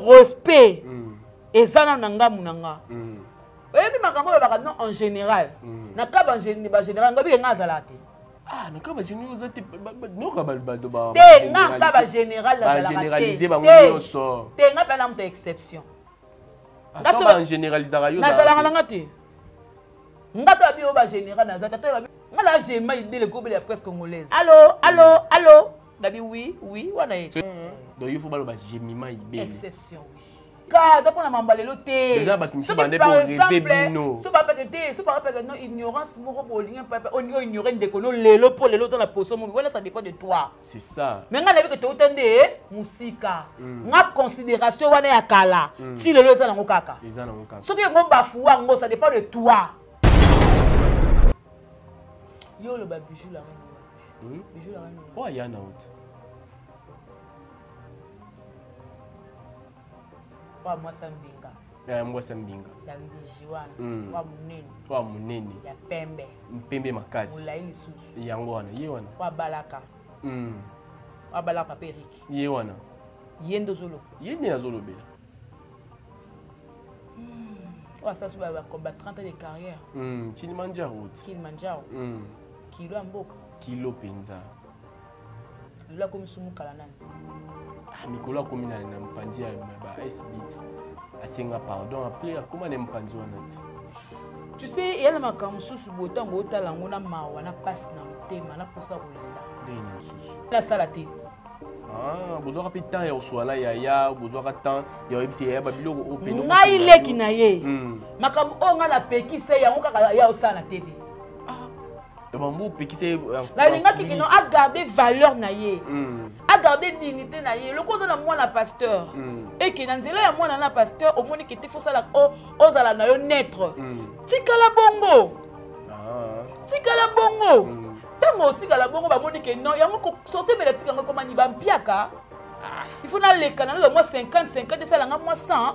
respect eza nano na ngambu na nga. Oyebi makambo oyo baka non en général. Na ka ba général ngabi nga azala te. Ah, na ka ba général oza te, noka ba ba ba. Te nga ka ba général nazala te. Ba généraliser bango nyonso. Te nga pe na moto exception. Nga so ba généralisaka yo. Nazalaka na nga te. Nga to abi ba général naza te nga na gema idele ko bela presse congolaise. Allo, allo, allo. Nabi oui, oui, wana ye. Donc il faut baloba gemima ibele. Exception oui. Ka mpona mamba lelo te. Eza bato mosusu bande po rêver bino. So bapeke te, so bapeke non ignorance moko bolingi papa oni ignore ndeko no lelo po lelo oza na poso momi wana ça dépend de toi. C'est ça. Mais nga nayebi ke touta nde musika. Nga considération wana ya kala. Ti lelo eza nango kaka. Eza nango kaka. Soki yango bafua yango ça dépend de toi. Yo oloba bijou la reine. Bijou la reine. Oh ya na oti. Wa mwasa mbinga. Ya mwasa mbinga. Ya mbiji wana. Wa munene. Wa munene. Ya pembe. Mpembe makasi. Molai lisusu. Yango wana, ye wana. Wa balaka. Wa balaka papa Eric. Ye wana. Ye nde ozoloba. Ye nde nazolobela. Oyo asala so ba 30 ans de carrière. Kilimanjaro. Kilimanjaro. Kilo ya mboka. Kilo penza. Lelo akomi sumu kala nani? Ah, mikolo akomi na mpanzi ya ba S-Beat. Asenga pardon après akoma na mpanzi wana ti. Tu sais, eya na makambo mosusu boye ntango otala yango na mawa na mpasi na motema na mposa kolela. Ndenge nini mosusu? Nasala te. Ah, bozwaka mpe temps ya koswala yaya, bozwaka temps ya koyebisa yaya babiloko oyo mpe ngai leki na ye. Makambo oyo ngai napekisa yango kaka ya osala na TV. Bambo opekisa ye nalingaki kino agarde valeur na ye, agarde dignité na ye. Loko oza na mwana pasteur, eke na nzela ya mwana na pasteur omoni ke te fosala ozala na yo neutre. Tikala bongo, tikala bongo. Ntango otikala bongo bamoni ke non, yango sorte mela tika yango ekomani bampiaka. Il faut naleka na nazwa mwa 50 50 esalanga mwa 100.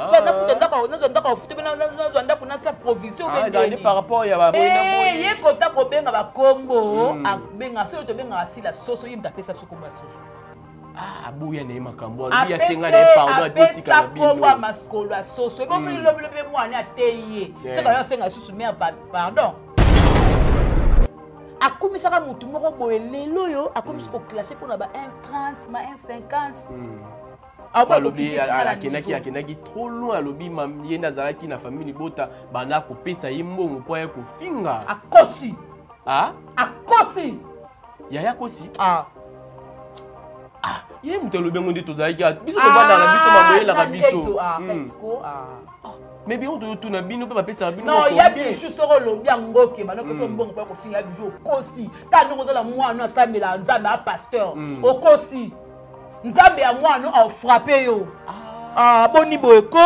Soit nafuta ndako, nazwa ndako afuta mpe nazwa ndako natia provision. Par rapport ya ba ye kota kobenga bakombo abenga soki tobengaka sila soso, ye moto apesa biso kombo ya soso. Aboya na ye makambo alobi, asenga na ye pardon, adotika na bino. Kombo ya maskolo ya soso ebo soki lobi lobi mwana ateyi ye, soki ayo asenga lisusu mare pardon. Akumisaka motu moko boye, lelo oyo akomisi koclashe mpona ba 1,30 ma 1,50. Alobi akendaki akendaki trop loin, alobi ye nde azalaki na famille libota banda kopesa ye mbongo mpo aye kofinga. Akosi. Akosi. Yaya akosi. Ye moto alobi yango nde tozalaki biso tovandaka na biso maboyelaka biso. Mais bino toyotuna bino mpe bapesaka bino. Non, ya bijou soki olobi yango ke bana kopesa mbongo mpo ya kofinga, ya bijou okosi. Ta ndenge oza na mwana asambela Nzambe a pasteur, okosi. Nzambe ya mwana afrappe yo. Ah, boni boye ko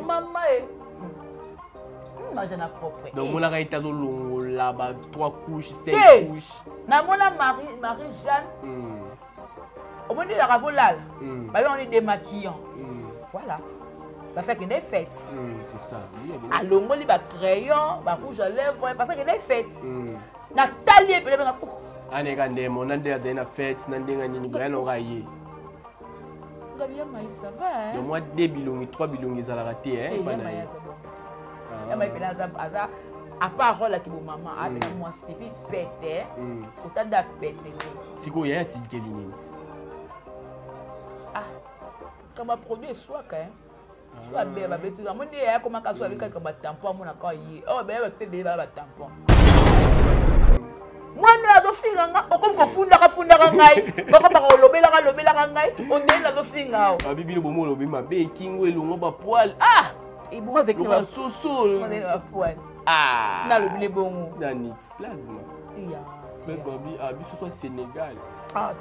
mama e maja na propre. Donc omonaka ete azolongola ba 3 couches, 5 couches. Namona Marie Marie Jeanne, omoni ezalaka volala balongoli démaquillant, voilà, parce akende fête. C'est ça. Alongoli bacrayon, barouge à lèvre, parce akende fête. Natali ye pele benga. Aneka ndemo na nde azali na fête na ndenge nini boya na oka ye. Gabi ya mai, ça va hein? Donc moi deux bilongi, trois bilongi ezalaka te hein? Epa na ye ya mai pele aza aza à part rôle aki bo mama abela mwasi puis pete kotanda pete. Sikoyo yaya asilikeli nini? Ah, kama produit eswaka hein. So abela babeti amoni ye akomaka so abikaka batampon, amonaka ye oyo baya bato mpe beye baya batampon. Mwana oyo azofinga nga, okomi kofundaka fundaka ngai, bakomaka kolobelaka lobelaka ngai ondeni nazofinga awa. Babi bino bomo olobi mabe ekingo elongo bapoile. Ah, ebongo azalaki lokola soso bapoile. Nalobi ne bongo. Nani plasma ya plasma bi ah biso so Sénégal. Ah,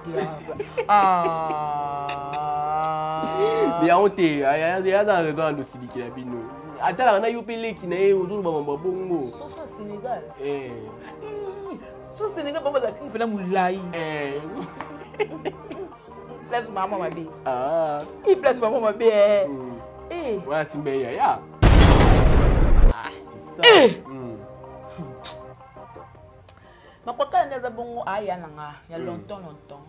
ah. Mais yango te, aza na raison ya losilikela bino. Atalaka na yo mpe leki na ye ozoloba mambo ya bongo. Soso ya Sénégal. So Sénégal bango bazalaki mpena molai. Place mama mabe. I place mama mabe. Wana simba ye yaya. Ah, c'est ça. Makwakala nde aza bongo aya na nga ya longtemps longtemps.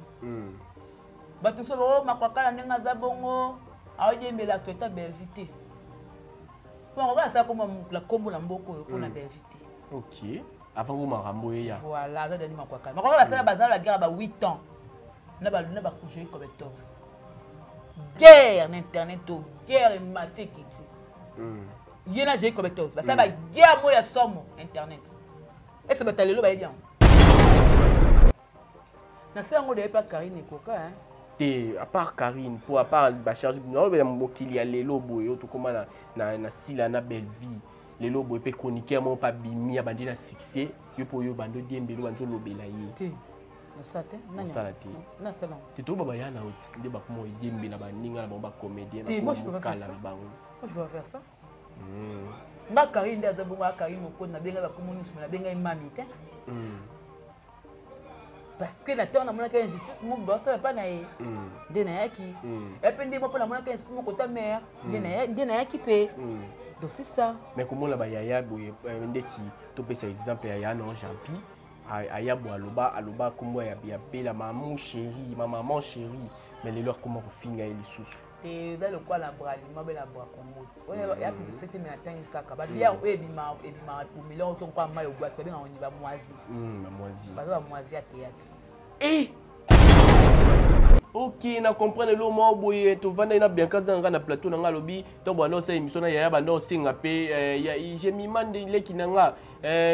Bato mosusu bao Makwakala ndenge aza bongo, aodiembela actualité ya Bellevue te. Po Makwakala asala kombo ya kombo na mboka oyo mpona Bellevue te. Ok, avant ngo makambo eya. Voilà, aza Dani Makwakala. Makwakala asala bazala la guerre ba 8 ans na ba Joey Cobetox. Guerre na internet to guerre emati ekiti. Ye na Joey Cobetox basala ba guerre moko ya somo internet. Est-ce que bato ya lelo bayebi yango? Na se yango daye pa Karine ekoka hein. Te, à part Karine, po à part ba charge na mokili ya lelo boye oyo tokóma na Sila na Bellevue. Lelo boye mpe chroniqueur moko mpe abimi, abandi na succès, yo mpo oyo bandi odiembeli, bandi olobela ye. Te. Osala te? Osala te. Nasala. Te, toyoba baya na oti nde bakoma oyembela baninga na bango bacomédien. Te, moi je peux pas faire ça. Na bango. Moi je peux pas faire ça. Nga Karine nde aza bongo, Karine Mokonzi nabengai bakomo nyonso, me nabengai mami te. Parce que na ntango namonaki injustice moko basala mpa na ye nde nayaki. Epe nde mpo namonaki injustice moko ta mare nde nayaki mpe. Donc c'est ça. Mais komona bayaya boye, ndeti topesa exemple ya ya no Jean-Pi aya bo aloba kombo ya Bela, maman chérie, ma maman chérie, mais lelo akoma kofinga ye lisusu. Te, eza lokola bralima bela bwa Congo ti oyo ya publicité te, me natangi kaka babière oyo ebima ebima omeli yango kwa mai obwaki, babengaka ni bamwazi. Bamwazi. Baza bamwazi ya théâtre. Eh! Ok, na comprendre eloko moko boye. Tovandaki na Bianca Zanga na plateau na nga, alobi ntango banda osala émission na yaya, banda osenga mpe Jemima nde leki na nga,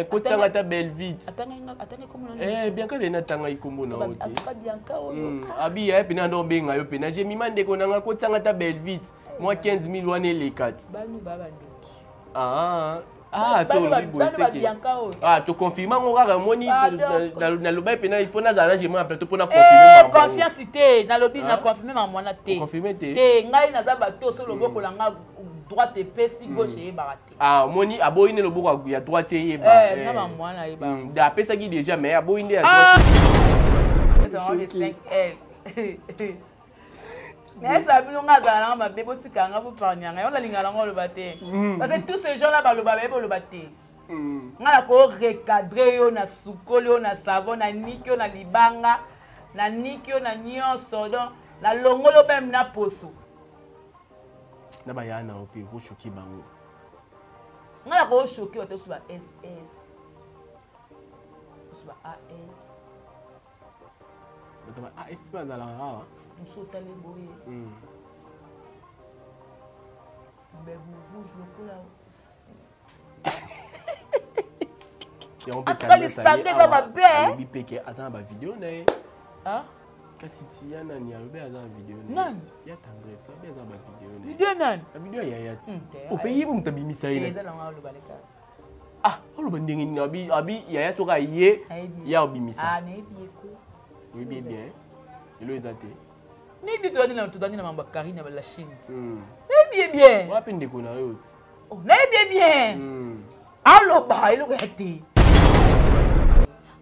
kotianga ata Bellevite. Atangi kombo na Bianca bena atanga kombo na yo te. Bianca oyo. Abi yaya pena anda obenga yo pena Jemima, ndeko na nga, kotianga ata Bellevite mwa 15 000 wana eleka ti. Banu ba bandoki. Ah ah, so olobi boye seke ah, toconfirme yango kaka. Moni nalobai mpena il faut nazala na Jemima na plateau mpona confirme. Confiance te, nalobi na confirme makambo wana te. Confirme te. Te, ngai naza bato so loboko na nga droite epesi, gauche eyebaka te. Ah, omoni, aboyi nde loboko ya droite eyeba. Na makambo wana ayebaka. Apesaki déjà, mais aboyi nde ya droite. Nayesa bino, nga azala nanga mabe, botika nga bopargne nga yango, nalingaka nango oloba te, parce que tous ces gens là baloba, bayebi oloba te. Nga na korecadre yo, na sukoli yo na savon, na niki yo na libanga, na niki yo na nyonso, donc nalongoli yo meme na poso. Na baya na yo mpe okochoquer bango. Nga na kochoquer bato oso ba ss, oso ba as. Bato ba as mpe bazalaka awa. Mosu otali boye, mbebu rouge lokola. Yango. En tout cas, lisanga eza mabe. Alobi mpe ke aza na bavideo na ye. Kasi ti ya nani alobi aza na video na ye? Nani? Ya Tendresse alobi aza na bavideo na ye. Video nani? Bavideo ya yaya ti Te. Ope ye moto abimisa ye na Eza nango aloba leka. Ah, oloba ndenge nini? Abi yaya soki aye Nayebi. ya obimisa. Ah, nayebi ye ko. Oyebi ye bien, elo eza te. Nayebi, tozali na mambo ya Karine ya la Chine. Nayebi ye bien. Wapi ndeko na yo ti? Oh, nayebi ye bien. Aloba eloko ya te.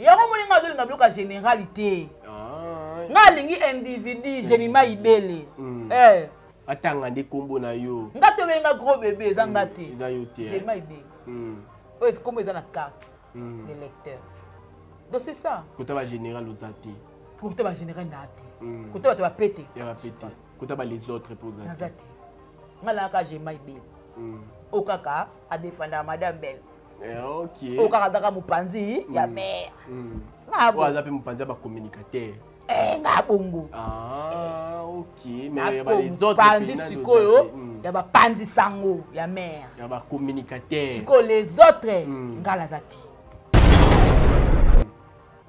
Yango moni nga azolinga biloko ya général te. Nga alingi individu Jemima Ibele. Eh. Atanga nde nkombo na yo. Nga tobenga gros bébé, eza nga te. Eza yo te. Jemima Ibele oyo kombo eza na carte de lecteur, donc c'est ça. Kota bagénéral oza te. Kota bagénéral naa te. Kota bato bapete. Ya bapete, kota ba les autres mpe oza. Naza te. Nga nayaka Jema Ibele oyo kaka adefendaka madame Belle. Ok. Oyo kaka azaka mopanzi ya mare. Oyo aza mpe mopanzi ya bacommunicateur. Nga bongo. Ah, ok, mais ba les autres panzi pena sikoyo oza te. Ya bapanzi sango ya mare. Ya bacommunicateur. Sikoyo les autres, nga naza te,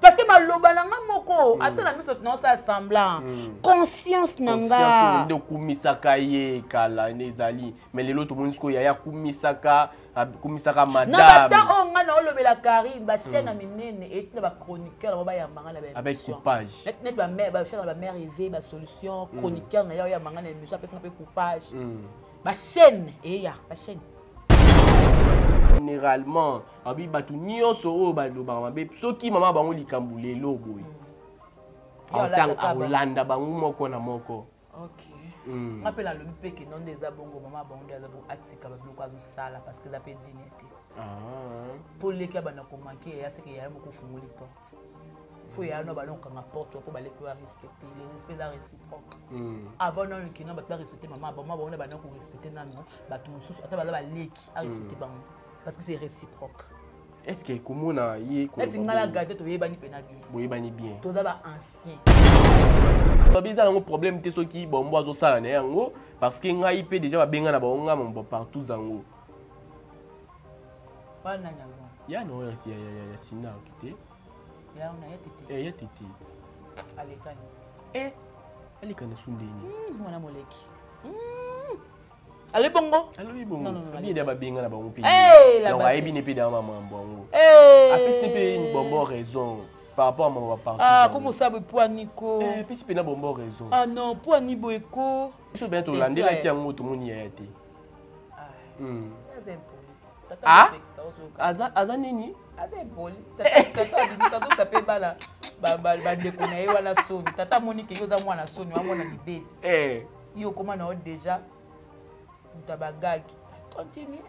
parce que maloba na nga moko, ata na miso naosala semblant, conscience na nga. Nde okumisaka ye kala nde ezali, mais lelo tomoni sikoyo yaya akumisaka Na madame. batan oyo nga na olobela Karine, bachaîne ya minene eti na bachroniqueur na bango bayambanga na avec baémission. Coupage. Neti bachaîne na bamare eve basolution, chroniqueur na ye oyambanga na émission, apesanga mpe coupage. Bachaîne eya bachaîne. Généralement abi bato nyonso oyo balobaka mabe, soki mama bango likambo lelo boye, Yo alataka akolanda bango moko na moko. Ok. Nga mpe nalobi mpe ke no nde eza bongo, mama bango nde aza bongo, atika babiloko azosala, parce que eza mpe dine te. Mpo leki abanda komanquer yaya, seke yaya moko ofungoli porte. Faut ya no balon kanga porte po baleki ba respecter. Le respect eza réciproque. Avant nano kino bato ba respecter mama, bango bango na bana ko respecter nano bato mosusu ata baza baleki a respecter bango parce que c'est réciproque. Est-ce que komona ye neti ngai na gade toyebani mpena bien? Boyebani bien. Toza ba ancien. Babi eza nango problème te soki bombo azosala na ye yango, parce que ngai mpe déjà babenga na bango nga mambo partout zango. Wana nani yango? Ya no ya sina oki te. Ya na ya tete. Eh, ya tete. Alekani. Eh, alekani su ndeni. Mwana moleki. Ale bongo. Alobi bongo. Abi ede babenga na bango mpe. Hey, la donc ayebi ne bassesse. mpe dans mambo yango. Hey. Apesi ne mpe bombo raison par rapport à mambo partout. Ah, comme ça boye poani ko. Eh, apesi mpe na bombo raison. Ah non, poani boye ko. Biso mpenza tolandelaki yango, tomoni yaya te. Ah, aza impoli. Tata Ah? apekisa ozoyoka. Aza nini? Aza impoli. Tata tata abimisa azosa mpe bana bandeko na ye wana soni. Tata amoni ke yo oza mwana soni, wa mwana libebi. Eh. Yo okóma na yo déjà moto ya bagagi. Continue.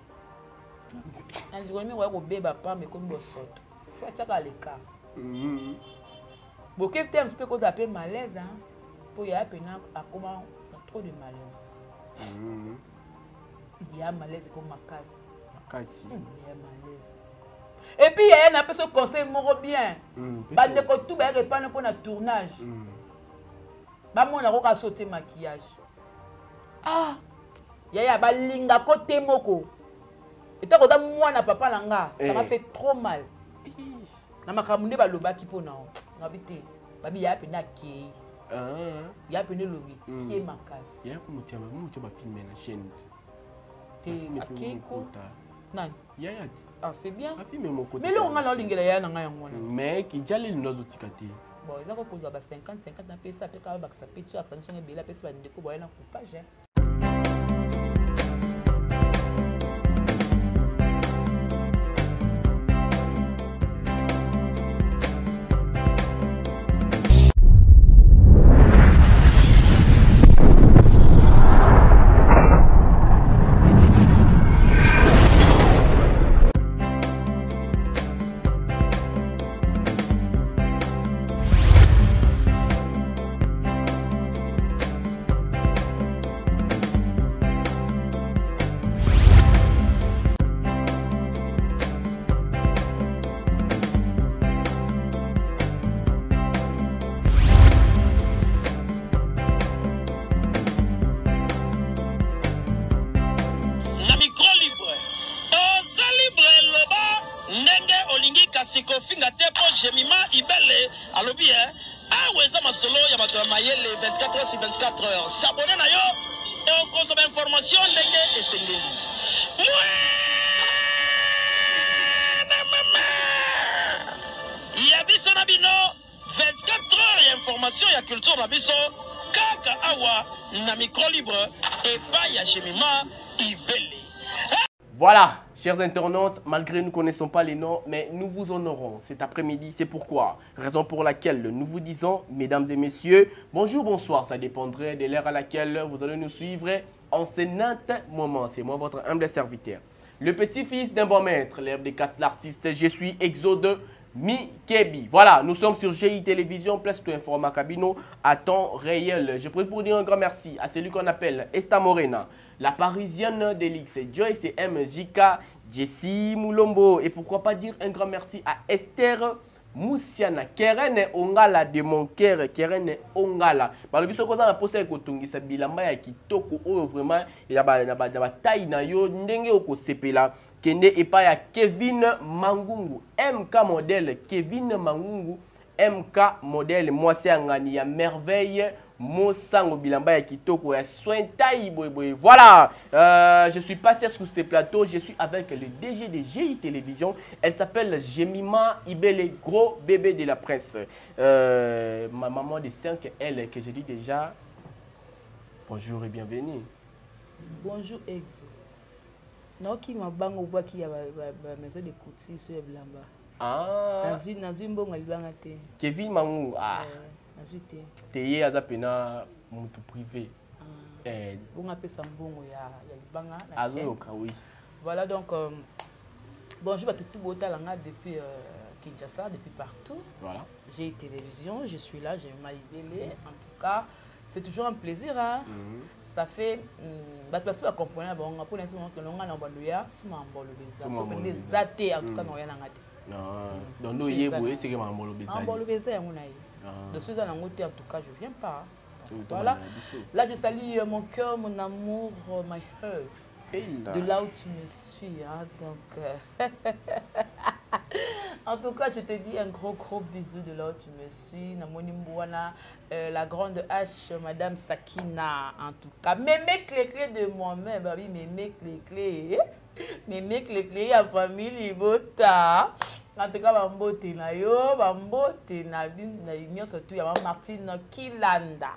Na ndiko mingi oya kobeba pamba ekomi bosoto. Fo atiaka leka. Boke te mosu mpe kozala mpe malaise, hein. Mpo yaya mpena akóma na trop de malaise. Ya malaise ekomi makasi. Makasi. Ya malaise. Et puis yaya napesa conseil moko bien. Bandeko tu bayaka epana mpo na tournage. Bamona koka so te maquillage. Ah! Yaya balingako te moko. Etako oza mwana papa na nga, ça m'a Eh. fait trop mal. Na makambo nde balobaki mpo na yo. Ngabi te. Babi yaya pene akei. Ah. Ya pene elongi kie makasi. Yaya komotia bafilm na chaîne ti. Te akei ko. Nani? Yaya ti. Ah, c'est bien. Bafilm moko. Mais eloko nga na olingela yaya na ngai yango wana. Mais kijali lino azotika te. Bon, eza kokozwa ba 50 50 napesa mpe kaka bakisa mpe so akisangisi yango ebele apesi bandeko boya na coupage, hein. Na micro libre, oza libre, loba ndenge olingi, kasi kofinga te, mpo Jemima Ibele alobi e awa eza masolo ya bato ya mayele. 24 heures sur 24 heures, s'abonner na yo, okozwa bainformation ndenge esengeli. Mwana mama ya biso na bino, 24 heures ya information ya culture na biso kaka awa na micro libre epai ya Jemima Ibele. Voilà, chers internautes, malgré nous ne connaissons pas les noms, mais nous vous honorons cet après-midi. C'est pourquoi, raison pour laquelle nous vous disons, mesdames et messieurs, bonjour, bonsoir, ça dépendrait de l'heure à laquelle vous allez nous suivre en ce moment. C'est moi, votre humble serviteur, le petit-fils d'un bon maître, l'herbe des casse l'artiste, je suis Exode Mikebi. Voilà, nous sommes sur GI Télévision, place tout Informa Cabino à temps réel. Je prie pour dire un grand merci à celui qu'on appelle Esta Morena, la parisienne d'Elix, Joyce et MJK, Jessie Moulombo. Et pourquoi pas dire un grand merci à Esther Moussiana, Keren Ongala de mon cœur, Keren Ongala. Balobi soko oza na posa ya kotongisa bilamba ya kitoko oyo vraiment ya ba na ba na ba taille na yo ndenge okosepela, kende epai ya Kevin Mangungu, MK modèle, Kevin Mangungu, MK modèle, mwasi ya ngani ya merveille mosango, bilamba ya kitoko ya soin taille boye boye. Voilà, je suis passé sur ce plateau, je suis avec le DG de GI Télévision. Elle s'appelle Jemima Ibele, gros bébé de la presse. Ma maman de 5 L que je dis déjà bonjour et bienvenue. Bonjour Exo. Naoki mabango obwaki ya ba maison de couture so ya bilamba. Ah. Nazwi mbongo ya libanga te. Kevin Mangu, ah. Eh, nazwi te. Teye aza pena mutu privé. Ah. Eh, bongo apesa mbongo ya libanga na chaîne. Azoyoka, oui. Voilà donc. Bonjour bato tout botala nga depuis Kinshasa, depuis partout. Voilà. J'ai télévision, je suis là, j'ai ma libellé. En tout cas, c'est toujours un plaisir. Hein? Ça fait bato basi bacomprendre bango mpona esi bango nga na bando ya suma mboloba eza so mpe eza te. En tout cas, na oya nanga te. Donc nde oye boye, eseke makambo oloba ezali. Mboloba eza yango na ye. Donc soki eza nango te, en tout cas, je viens pas. Voilà. Là, je salue mon cœur, mon amour, my heart. De là où tu me suis. Hein, donc, en tout cas, je te dis un gros, gros bisou de là où tu me suis. Namoni Mbouana, la grande H, Madame Sakina, en tout cas. Mémé clé de moi-même, bah oui, mémé clé. Mémé clé, ya famille Bota. En tout cas, bambote na yo, bambote na nyonso tu ya mama Martine Kilanda.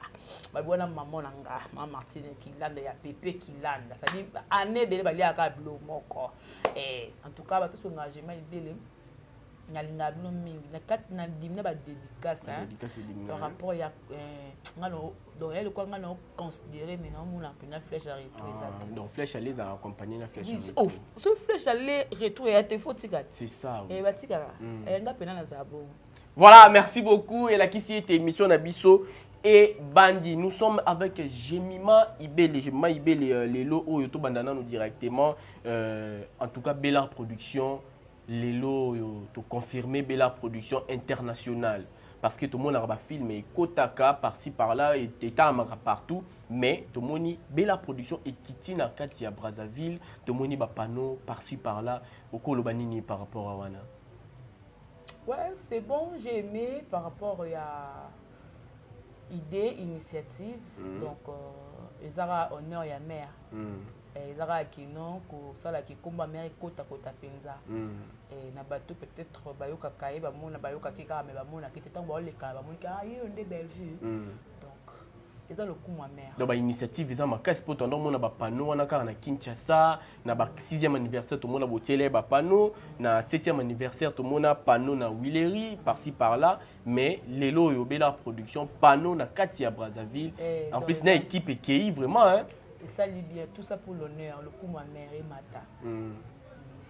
Babwana mama na nga, mama Martine Kilanda ya Pepe Kilanda. C'est-à-dire année ebele baliaka bilo moko. En tout cas, bato so engagement ebele. Nalinga bino mingi. Na kati na dimi na ba dédicace, hein. Dédicace edimi. Par rapport ya nga no donc elle quoi nga no considérer mais non mona pena flèche à retour eza te. Donc flèche aller za accompagner na flèche. Oui, oh, so flèche aller retour ya te faut tika. C'est ça. Oui. Eh batikaka. Eh nga pena na zabo. Voilà, merci beaucoup. Et la qui était émission na biso et Bandi. Nous sommes avec Jemima Ibele. Jemima Ibele, lelo oyo to bandana nous directement en tout cas Bella Production. Lelo yo to confirmer Bella Production internationale parce que tout le monde a film et kotaka par-ci par-là et état partout, mais tout le monde Bella Production et kiti na kati ya Brazzaville, tout le monde ba panneau par-ci par-là okolo banini par rapport à wana. Ouais, c'est bon, j'ai aimé par rapport à idée, initiative. Donc ezara honneur ya mère. Ezara kino ko sala ki komba mère kota kota penza. Na bato peut-être bayoka kaye ba mona bayoka ki ka me ba mona ki tango ba leka ba mona ka yo nde Bellevue. Donc eza le coup ma mère. Donc ba initiative eza makasi po tando mona ba panneau wana kaka na Kinshasa na ba 6e anniversaire to mona botiele ba panneau na 7e anniversaire to mona panneau na Willery par-ci par-là, mais lelo yo Bella Production panneau na kati ya Brazzaville. En plus na équipe ekei vraiment, hein. Et ça bien, tout ça pour l'honneur, le coup ma mère et mata.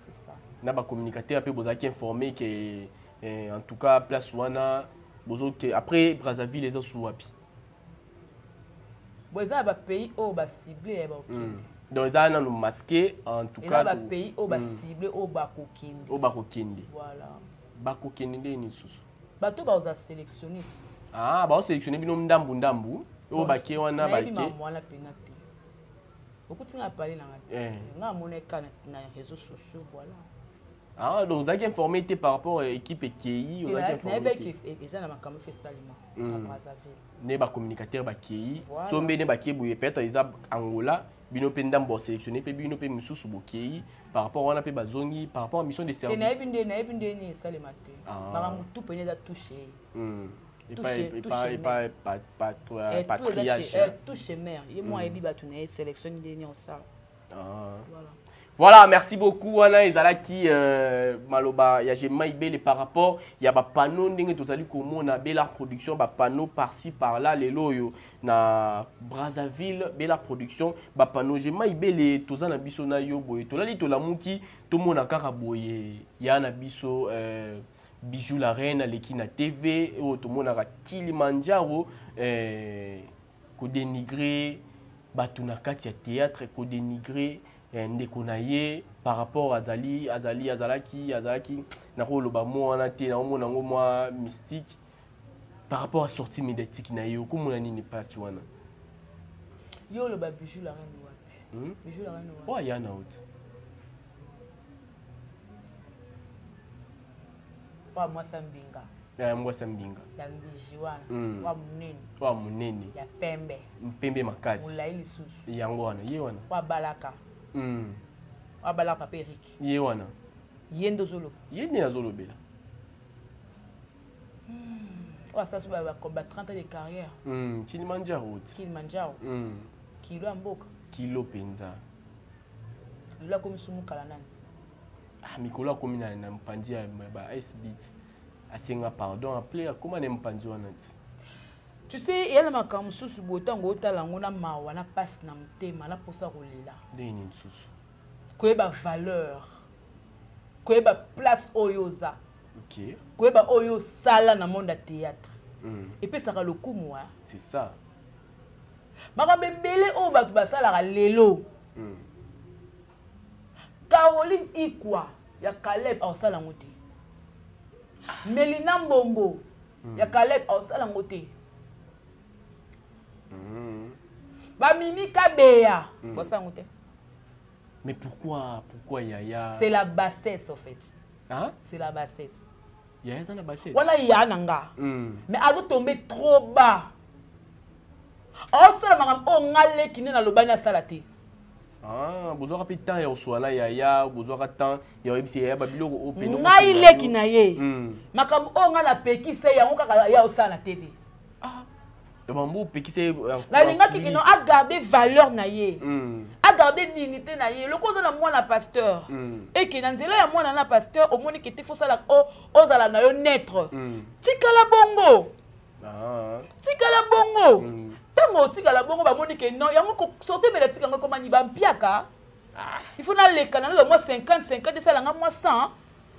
C'est ça. Na ba communicateur pe bozaki informé que en tout cas place wana bozo que après Brazzaville les sous wapi. Bon, ça ba pays o ba ciblé ba okende. Donc ça na nous masqué en tout cas. Ba pays o ba ciblé o ba kokende. O ba kokende. Voilà. Ba kokende ni susu. Bato ba oza sélectionné. Ah, ba sélectionné bino ndambu ndambu. O ba ke wana ba ke. Mwana penate. Beaucoup de gens parlé dans la nga moneka na réseaux sociaux, voilà. Ah, donc vous avez informé par rapport à l'équipe EKI, vous avez informé. Eza na makambo fait salima à Brazzaville. Ne ba communicateur ba KI, sombe ne ba KI peut-être eza Angola, bino pe ndambo sélectionné pe bino pe mususu bo KI par rapport wana pe bazongi par rapport à mission de service. Na ebinde na ebinde ni salima te. Makambo tout pe nda touché. Et pas pas pas triage. Touché mère, et moi ebi ba tourner sélection ni on ça. Voilà. Voilà, merci beaucoup wana ezalaki maloba ya Jemima Ibele par rapport ya ba panneau ndenge tozali komona Bella Production ba panneau par-ci par-là lelo oyo na Brazzaville Bella Production ba panneau Jemima Ibele toza na biso na yo boye tolali tolamuki tomona kaka boye ya na biso Bijou la reine aleki na TV oyo tomonaka Kilimanjaro ko dénigrer bato na kati ya théâtre, ko dénigrer ndeko na ye par rapport azali azali azalaki azalaki na koloba mwa wana te na omona yango mwa mystique par rapport à sortie médiatique na ye okomona nini mpasi wana? Yo oloba Bijou la reine wapi? Bijou la reine wapi? Oyo aya na oti wa mwasa mbinga. Ya mwasa mbinga. Ya mbiji wana. Wa munene. Wa munene. Ya pembe. Mpembe makasi. Molai lisusu. Yango wana, ye wana. Wa balaka. Wa balaka papa Eric. Ye wana. Ye nde ozoloba. Ye nde nazolobela. Oyo asala so ba 30 ans de carrière. Kilimanjaro ti. Kilimanjaro. Kilo ya mboka. Kilo penza. Lelo akomi sumu kala nani? Ah, mikolo akomi na mpanzi ya ba S-Beat. Asenga pardon, appelé akoma na mpanzi wana ti. Tu sais, il y a makambo mosusu boye ntango otala yango na mawa na pasi na motema na posa kolela. Ndenge nini lisusu? Koyeba valeur. Koyeba place oyo oza, koyeba oyo osala na monde ya théâtre, epesaka lokumu. C'est ça. Makambo ebele oyo bato basalaka lelo, Caroline Ikwa ya Caleb aosala yango te, Melina Mbombo ya Caleb aosala yango te, Bamimi Kabeya basala yango te. Mais pourquoi, pourquoi yaya? C'est la bassesse en fait. Hein? C'est la bassesse. Yaya eza na bassesse? Wana ya na nga, mais azotombe trop bas, aosala makambo oyo nga leki nde nalobani asala te. Ah, bozwaka mpe temps ya koswala yaya? Bozwaka temps ya oyebisa yaya babiloko oyo pene? Ngai leki na ye, makambo oyo ngai napekisa yango kaka ya osala na TV. Bambo opekisa ye? Nalingaki kino agarde valeur na ye, agarde dignité na ye. Loko oza na mwana pasteur, eke na nzela ya mwana na pasteur, omoni ke te fosala ozala na yo neutre. Tikala bongo, tikala bongo. Ntango otikala bongo, bamoni ke non, yango sortie médiatique yango ekomani bampiaka. Il faut naleka na nazwa mwa 50 50, esalanga mwa 100,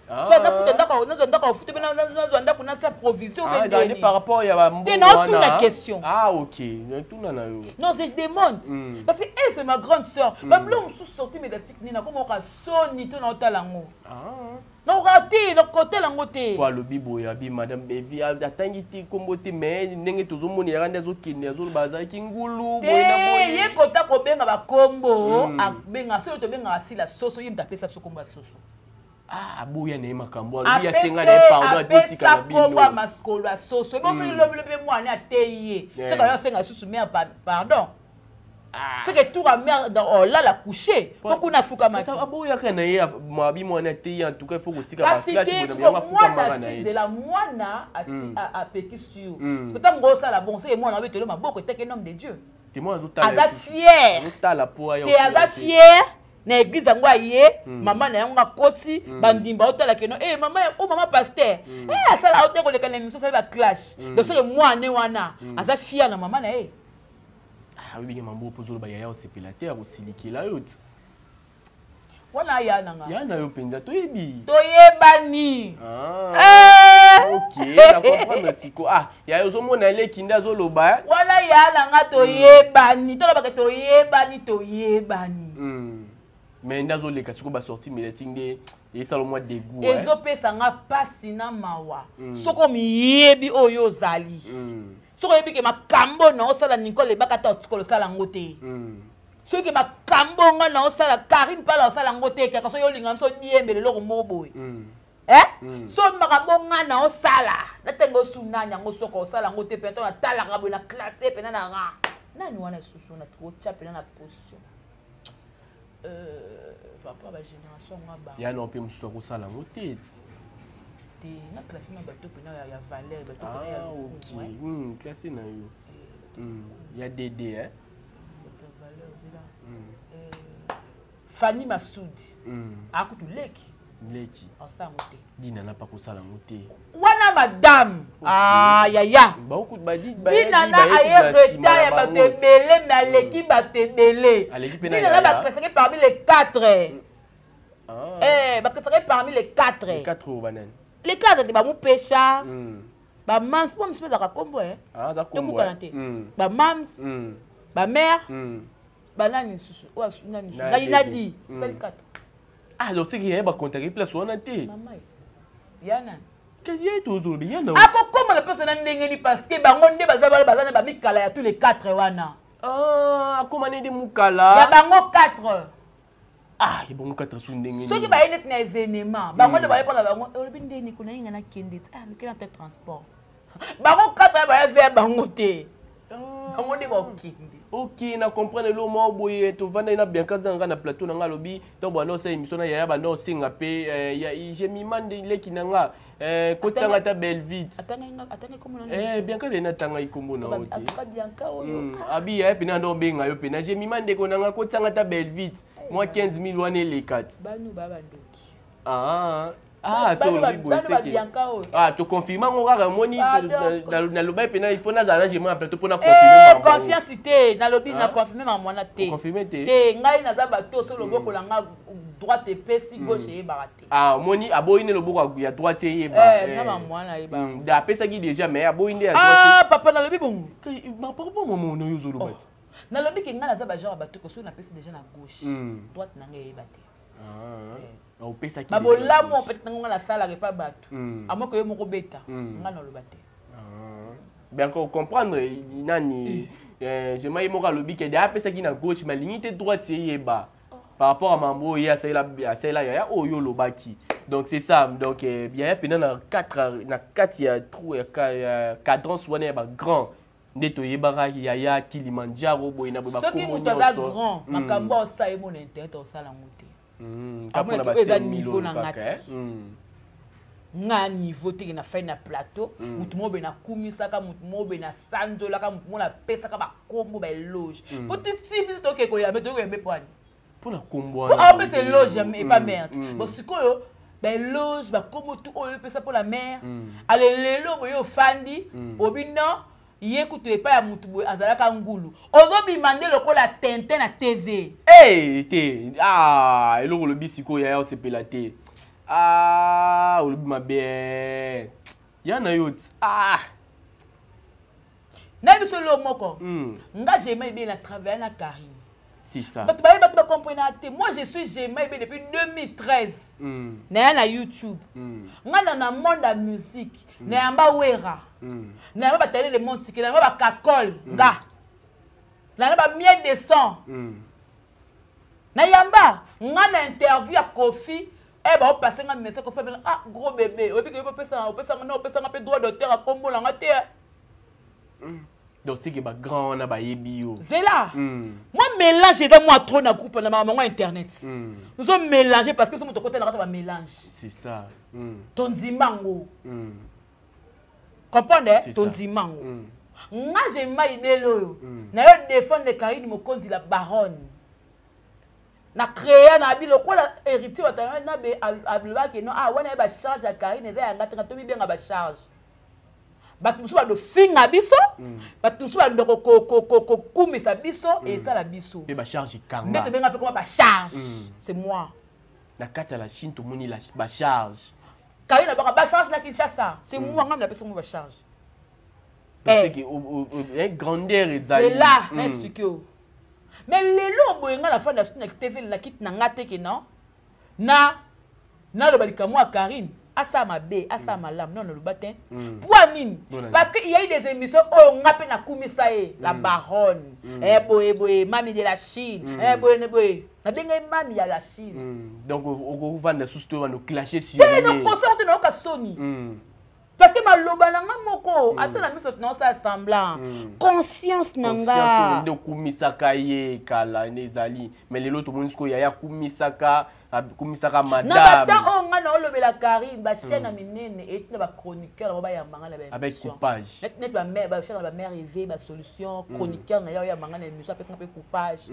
so nafuta ndako, nazwa ndako afuta mpe nazwa ndako natia provision. Ezali par rapport ya bambongo? Te, naotuna question. Ah ok, tuna na yo. Non, je demande parce que elle, c'est ma grande sœur. Babiloko mosusu, sortie médiatique nini, nakomoka soni to naotala yango, nakoka te, nakotala yango te. Po alobi boye, abi madame Bevi atangi te nkombo te, mais ndenge tozomona yaka nde azokende, azoloba azalaki ngulu boye na boye. Ye kota kobenga bakombo, abenga soki tobengaka Sila soso, ye moto apesa biso kombo ya soso. Ah, aboya na ye makambo, alobi asenga na ye pardon, atotika na bino. Kombo ya masikolo ya soso ebo soki lobi lobi mwana ateyi ye, soki ayo asenga lisusu mare pardon, seke tour ya mare olala couché po kuna afukamaki. Aboyaka na ye mabi, mwana ateyi, en tout cas il faut kotika. Kasi te, siko mwana atinzela, mwana apekisi yo ntango osala bon, seke mwana abetelo maboko eteke homme de Dieu aza fier te, aza fier na église yango. Aye mama na yango akoti, bandimba otala keno e mama o mama pasteur e asala ote koleka na émission, asali baclash. Donc soki mwana wana aza fier na mama na ye. Oyebiki mambo mpo ozoloba, yaya osepela te, akosilikela yo ti. Wana aya na nga. Ya na yo mpenza, toyebi. Toyebani. Ok, na comprendre siko. Ah, yaya ozomona eleki nde azoloba. Wana ya na nga, toyebani, tolobaka toyebani, toyebani. Mais nde azoleka sikoyo basortie médiatique, nde esala mwa dégoût. Ezopesa nga mpasi na mawa. Soki omiyebi oyo ozali, soki oyebi ke makambo na osala, Nicole ebaka ata otikala osala yango te, soki makambo nga na osala, Karine Pala osala yango te, kaka soki olinga biso odiembela eloko moko boye, so makambo nga na osala natenga osu nani yango, soki osala yango te mpe natalaka boye na classe mpena na rang nani wana lisusu na kotya mpena na position, papa bagénération yango aba. Ya no mpe mosusu akosala yango te. Te, na classe na bato mpena ya valeur, bato mpena ya ok, classe na yo ya dd, eh? Bato ya valeur, zela, Fanny Masudi akutu leki. Leki. Osala yango te. Dinana mpa kosala yango te. Wana madame, ah, yaya Dinana aye retard ya bato ebele, mais aleki bato ebele. Dinana baklasaki parmi les quatre. Baklasaki parmi les quatre. Les quatre oyo banani? Les quatre te, bamupesha, bamams, po mams mpe ezalaka kombo, tobukana te, bamams, bamare, banani lisusu, oyo nani lisusu, nadi osali quatre. Ah, donc c'est que yaya bacontacte place wana te? Mama ya nani? Kasi ye tozoloba ya na. Akokóma na place na ndenge nini? Parce que bango nde baza wana, baza na bamikala ya tous les quatre wana. Akóma nde mokala? Ya bango quatre. Ah, ye bango quatre su ndenge? Soki baye neti na événement, bango nde baye mpona bango. Olobi ndeni kuna yinga nakende ti, ah, luke na te transport, bango quatre baya vers bango te, bango nde bakokende. Ok, na comprendre. Eloko moko boye, tovandaki na Bianca Zanga na plateau na nga, alobi ntango banda osala émission na yaya, banda osenga mpe Jemima nde leki na nga, kotianga ata Belvite. Bianca pena atangaki nkombo na yo te, abi yaya pena anda obenga yo pena Jemima ndeko na nga, kotianga ata Belvite mwa 15 000 wana eleka ti. Ah, so olobi boye seke Bianca oyo. Ah, toconfirme yango kaka omoni. Ah, donc. Nalobai mpena il faut nazala na Jema na plateau mpona Eh, confirme. confiance te, nalobi na Ah. confirme makambo wana te. Oconfirme te? Te, ngai naza bato so loboko na nga droite epesi, gauche eyebaka te. Ah, omoni, aboyi nde loboko ya droite eyeba. Eh, nga makambo wana ayebaka. Apesaki déjà, mais aboyi nde ya droite. Ah papa, nalobi bongo. Par mono oyo ozoloba ti. Nalobi ke ngai naza bagenre ya bato ko soki napesi déjà na gauche, droite na ngai eyeba te. Ah, opesaki. Babolamu peut-être nango ngai nasalaka epa bato. Amoko ye moko beta, ngai naloba te. Bien comprendre nani Jema ye moko alobi ke de apesaki na gauche, mais alingi te droite eyeba par rapport à mambo oyo ye asalela yaya oyo olobaki. Donc c'est ça. Donc yaya mpena na 4 na kati ya trou ya cadrance wana ya bagrand nde toyebaka yaya Kilimanjaro boye na boye. Soki Bakombo moto aza nyonso. grand, makambo osala ye mo na internet, osala yango te. Kaka mpona Amonaki oyo eza ba niveau na nga kaka, te. eh? Nga niveau teke na fai na plateau, motu moko boye nakumisaka, motu moko boye nasanzolaka, motu moko napesaka bakombo, baéloge, po ti biso toke koyambe, toke koyambe po ani? Mpona kombo. Po aopesa éloge epa mare te. Bon, sikoyo baéloge, bakombo tu oyo opesa mpo na mare, ale lelo boye ofandi obi non, ye kutu epai ya motu boye azalaka ngulu, ozobima nde lokola Tintin na TV. Hey, te, ah, eloko olobi sikoyo yaya osepela te. Ah, olobi mabe ya na yo ti, ah. Nayebi biso eloko moko. Nga Jema Ebe na travaille na Karine. C'est ça. Bato baye, bato bacomprena te. Moi, je suis Jema Ebe depuis 2013. Naya na YouTube. Nga na monde ya musique, nayamba Wera, nayamba batale le montike, nayamba bakakole, nga nayamba bamiel de sang. Nayamba nga na interview ya Kofi e baopase nga message. Kofi abenga: "Ah, gros bébé, oyebi ke opesanga, opesanga na opesanga mpe droit d'auteur akombola nga te." Donc c'est que bagrand wana bayebi yo. Zela. Moi, mélange eza mwa trop na groupe na makambo yango internet. Nous sommes mélangés parce que biso moto okotela kata bamélange. C'est ça. Tondima yango. Comprendre, eh? C'est ça. Tondima yango. Nga Jema Ibele oyo na yo défendre Karine Mokonzi la baronne, na créa na abi lokola héritier watanga na be alobaki no, ah wana ye bacharge ya Karine eza yanga te, nga tomibenga bacharge. Bato mosusu bando finga biso, bato mosusu bando kokumisa biso, esala biso. Mpe bacharge Nde ekanga. tobenga mpe koma bacharge, c'est moi. Na kati ya la Chine tomoni bacharge. Karine abaka bacharge na Kinshasa, c'est moi, nga napesa ngo bacharge. Donc, Eh. c'est que grandeur ezali. C'est là na expliqué o. Mais lelo boye nga na fanda suki na TV na kiti na nga te ke non, na naloba likambo ya Karine, asala mabe, asala malamu, non, naloba te. Mpo nini? Mpona nini? Parce que il y a eu des émissions oyo nga mpe nakumisa ye la baronne, eh, boye boye, mami de la Chine, eh, boye ne boye, nabengai mami ya la Chine. Donc okovanda susu to bando clasher sur Te. ye. Nokosala te, nayoka soni. Parce que maloba na nga moko, ata na miso naosala semblant, conscience na Conscience oyo nga. Nde okumisaka ye kala nde ezali, mais lelo tomoni sikoyo yaya akumisaka, akumisaka Na madame. batemps oyo nga naolobela Karine, bachaîne ya minene eti na bachroniqueur nango bayambanga na Avec baémission. coupage. Neti bachaîne na bamare eve basolution, chroniqueur na ye oyo yambanga na émission, apesanga mpe coupage.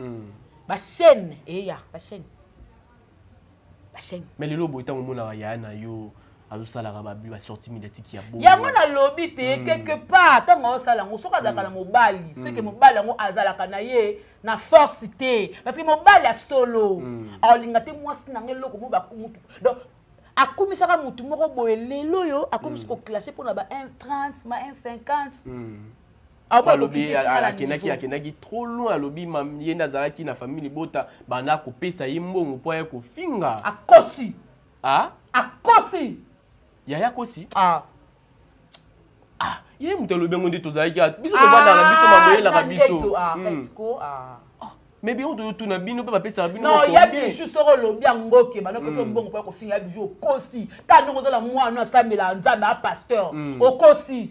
Bachaîne eya, bachaîne. Mais lelo boye, ntango omonaka yaya na yo azosalaka babi basortie médiatique ya bongo? Yango nalobi te, quelque part ntango aosala yango, soki azalaka na mobali, seke mobali yango azalaka na ye na force te, parce que mobali ya solo aolinga te mwasi na ngo eloko mo bakumutu. Donc akumisaka motu moko boye, lelo oyo akomisi koclashe mpona ba 1,30 ma 1,50. Alobi akendaki trop loin, alobi ye nde azalaki na famille libota banda kopesa ye mbongo mpo aye kofinga. Akosi. Ah? Akosi. Yaya kosi. Ah. Ah, ye moto alobi yango nde tozalaki biso tovandaka na biso, maboyelaka biso. Mais bino toyotuna bino mpe bapesaka bino. Non, ya Bijou, soki olobi yango oke bana opesa mbongo mpo ya kofinga, ya Bijou okosi. Ka ndenge ozala mwana asambela Nzambe, a pasteur, okosi.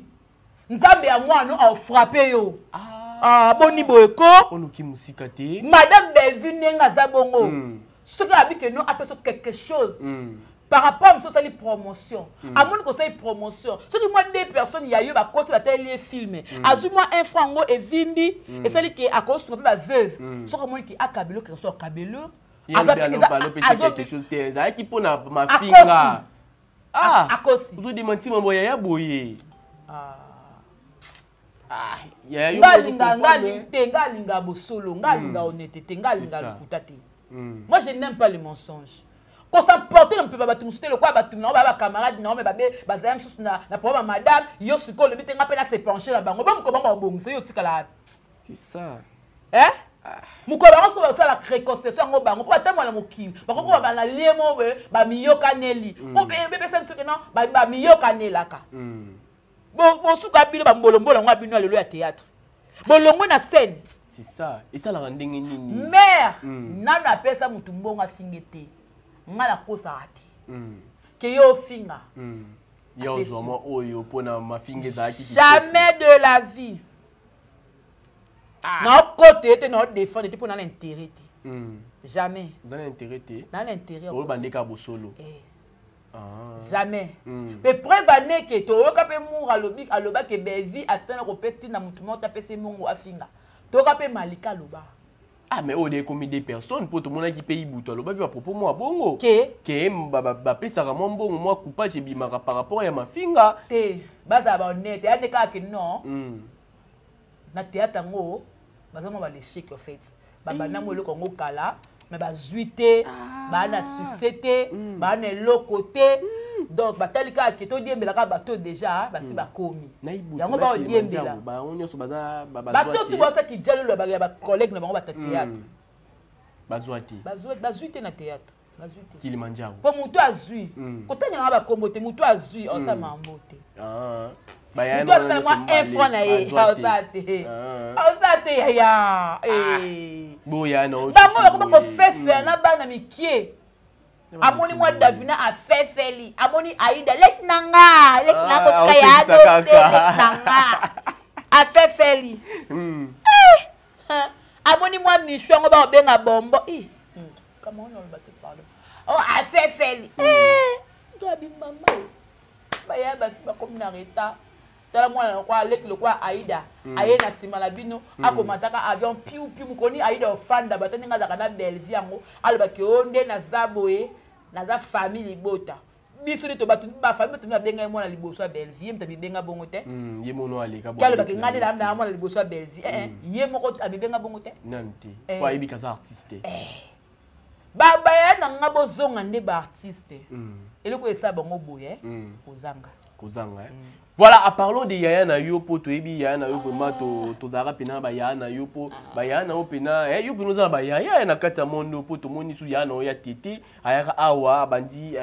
Nzambe ya mwana aofrappe yo. Ah, boni boye ko? Oluki mosika te. Madame Bellevue, ndenge aza bongo, soki abi ke no apesa quelque chose par rapport mosusu osali promotion, amoni kosali promotion, soki mwa deux personnes ya yo bakoti, bataleli ye film, azwi mwa un franc, yango evimbi, esali ke akosunga mpe baveuve. Soki amoni ke akabelo quelque chose, akabelo. Ezalaki mpona mafinga. Ah, akosi. Ozo démenti mambo ya ya boye. Ah. Ah, ya yo. Nga linga nga te nga linga bosolo, nga linga honnêteté, nga linga lokuta te. Moi je n'aime pas les mensonges. Kosamporte na mopepa bato mosusu te lokola bato na ba bacamarade na yo me babe bazala mosusu na problème ya madame yo sikoyo olobi te nga mpe na se penche na bango bo mokolo bango babongisa yo otikala wapi? C'est ça. Eh? Mokolo bango soki basala réconciliation yango bango mpo batambola na mokili bakoki kobaba na lie mo boye bamiyokaneli bepesa biso ke non bamiyokanelaka bosuka bino bambolombola yango ya bino ya lelo ya théâtre bolongwe na scène. C'est ça. Esalaka ndenge nini? Mare nano apesa motu mbongo afinge te, nga nakosaka te ke yo ofinga. Ya ozwa mwa oyo mpona mafinga ezalaki. Jamais de la vie. Naokote ye te, naodefendre te mpo na na intérêt te. Jamais. Oza na intérêt te. Na na intérêt. Oloba nde kaka bosolo. Jamais. Mpe preuve aneke toyoka mpe mour alobi alobaki Bevi atana kopeti na motu moko te apesi mongo afinga. Toyoka mpe Malika aloba. Ah, mais oyo de ekomi deux personnes mpo tomonaki mpe Ibutu aloba mpe bapropos mwa bongo. Ke? Ke bapesaka mwa mbongo, mwa coupage ebimaka par rapport ya mafinga. Te, bazala bahonnête ya nde kaka ke non. Na théâtre yango baza mwa balechec en fait, babanda mwa eloko yango kala mais bazwi te, baa na succès te, baa na eloko te. Donc batali kaka ke todiembela kaka bato déjà basi bakomi yango baodiembela. Bango nyonso baza bato tu basaki dialelo ya bacollègue na bango bata théâtre. Bazwa te. Bazwi te na théâtre, bazwi te. Kilimanjaro. Mpo moto azwi kotangela bakombo te, moto azwi osala mambo te, moto azala mwa un franc na ye aosala te, aosala te yaya. Bango bakoma kofefela na bana mikie. Amoni mwa Davina afefeli, amoni Aida leki na nga, leki na kotika ya ado te, leki na nga afefeli. Amoni mwa mishu yango bakobenga bombo kama wana oloba te, pardon, oh, afefeli gabi mama baya basi bakomi na retard. Tala mwana lokwa aleki lokwa Aida aye na nsima na bino, akomataka avion piu piu. Mokoni Aida ofanda bato ndenge azalaka na Belvi yango alobaki o nde naza boye, naza famille libota biso nde to bato bafamille bato babenga ye mwana liboso ya Belvi, ye moto abibenga bongo te. Ye mono aleka. Ke alobaki ngai nde na mwana liboso ya Belvi, ye moko abibenga bongo te. Nani te po ayebi kaza artiste te. Babaya na nga bozonga nde baartiste, eloko esala bango boye kozanga. Kozanga. Voilà, à parlons de yaya na yo po toyebi yaya na yo vraiment tozalaka mpena bayaya na yo po bayaya na yo mpena yo mpena oza na bayaya na kati ya monde po tomoni su yaya na yo ya tete ayaka awa abandi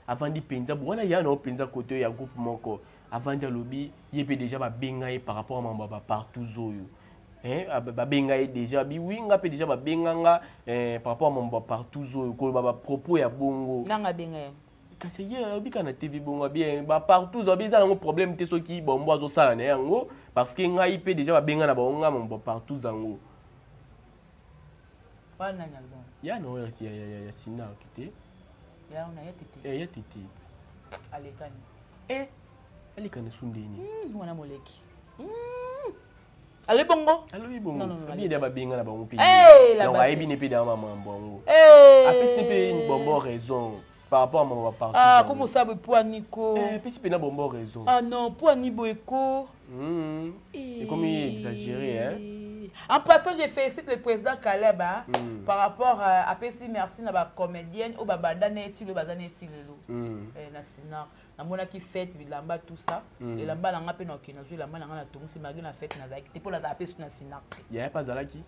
avandi mpenza bo wana yaya na yo mpenza kote ya groupe moko avandi alobi ye mpe déjà babenga ye par rapport a mambo ya bapartout oyo babenga ye déjà bi wi nga mpe déjà babenga nga par rapport a mambo ya partout oyo koloba bapropos ya bongo. Nanga abenga ye? Kasi ye alobi kaka na TV bongo bien bapartout abi eza nango problème te soki bombo azosala na yango parce que ngai mpe déjà babenga na bango nga mambo partout yango. Wana nani aloba? Ya na oyo ya Sinak te. Ya wana ya tete. Ya tete. Alekani. Alekani su ndeni. Wana moleki alobi bongo. Alobi bongo abi ede babenga na bango mpe Eh, la donc ayebi ne bassesse. mpe dama mambo yango apesi mpe bonbon raison par rapport à mambo bapartout. Ah, comme osala boye po aniko. Apesi mpe na bonbon raison. Ah non, po ani boye ko. Ekomi exagéré, hein. En passant, je félicite le président Caleb, hein, par rapport à apesi merci na ba comédienne oyo babanda neti lelo baza neti lelo. Na Sina namonaki fête bilamba tout ça, elamba na nga mpe nakokende nazwi elamba na nga natongisi malgré na fête nazalaki te mpo nazala mpe su na Sina te. Yaya mpe azalaki.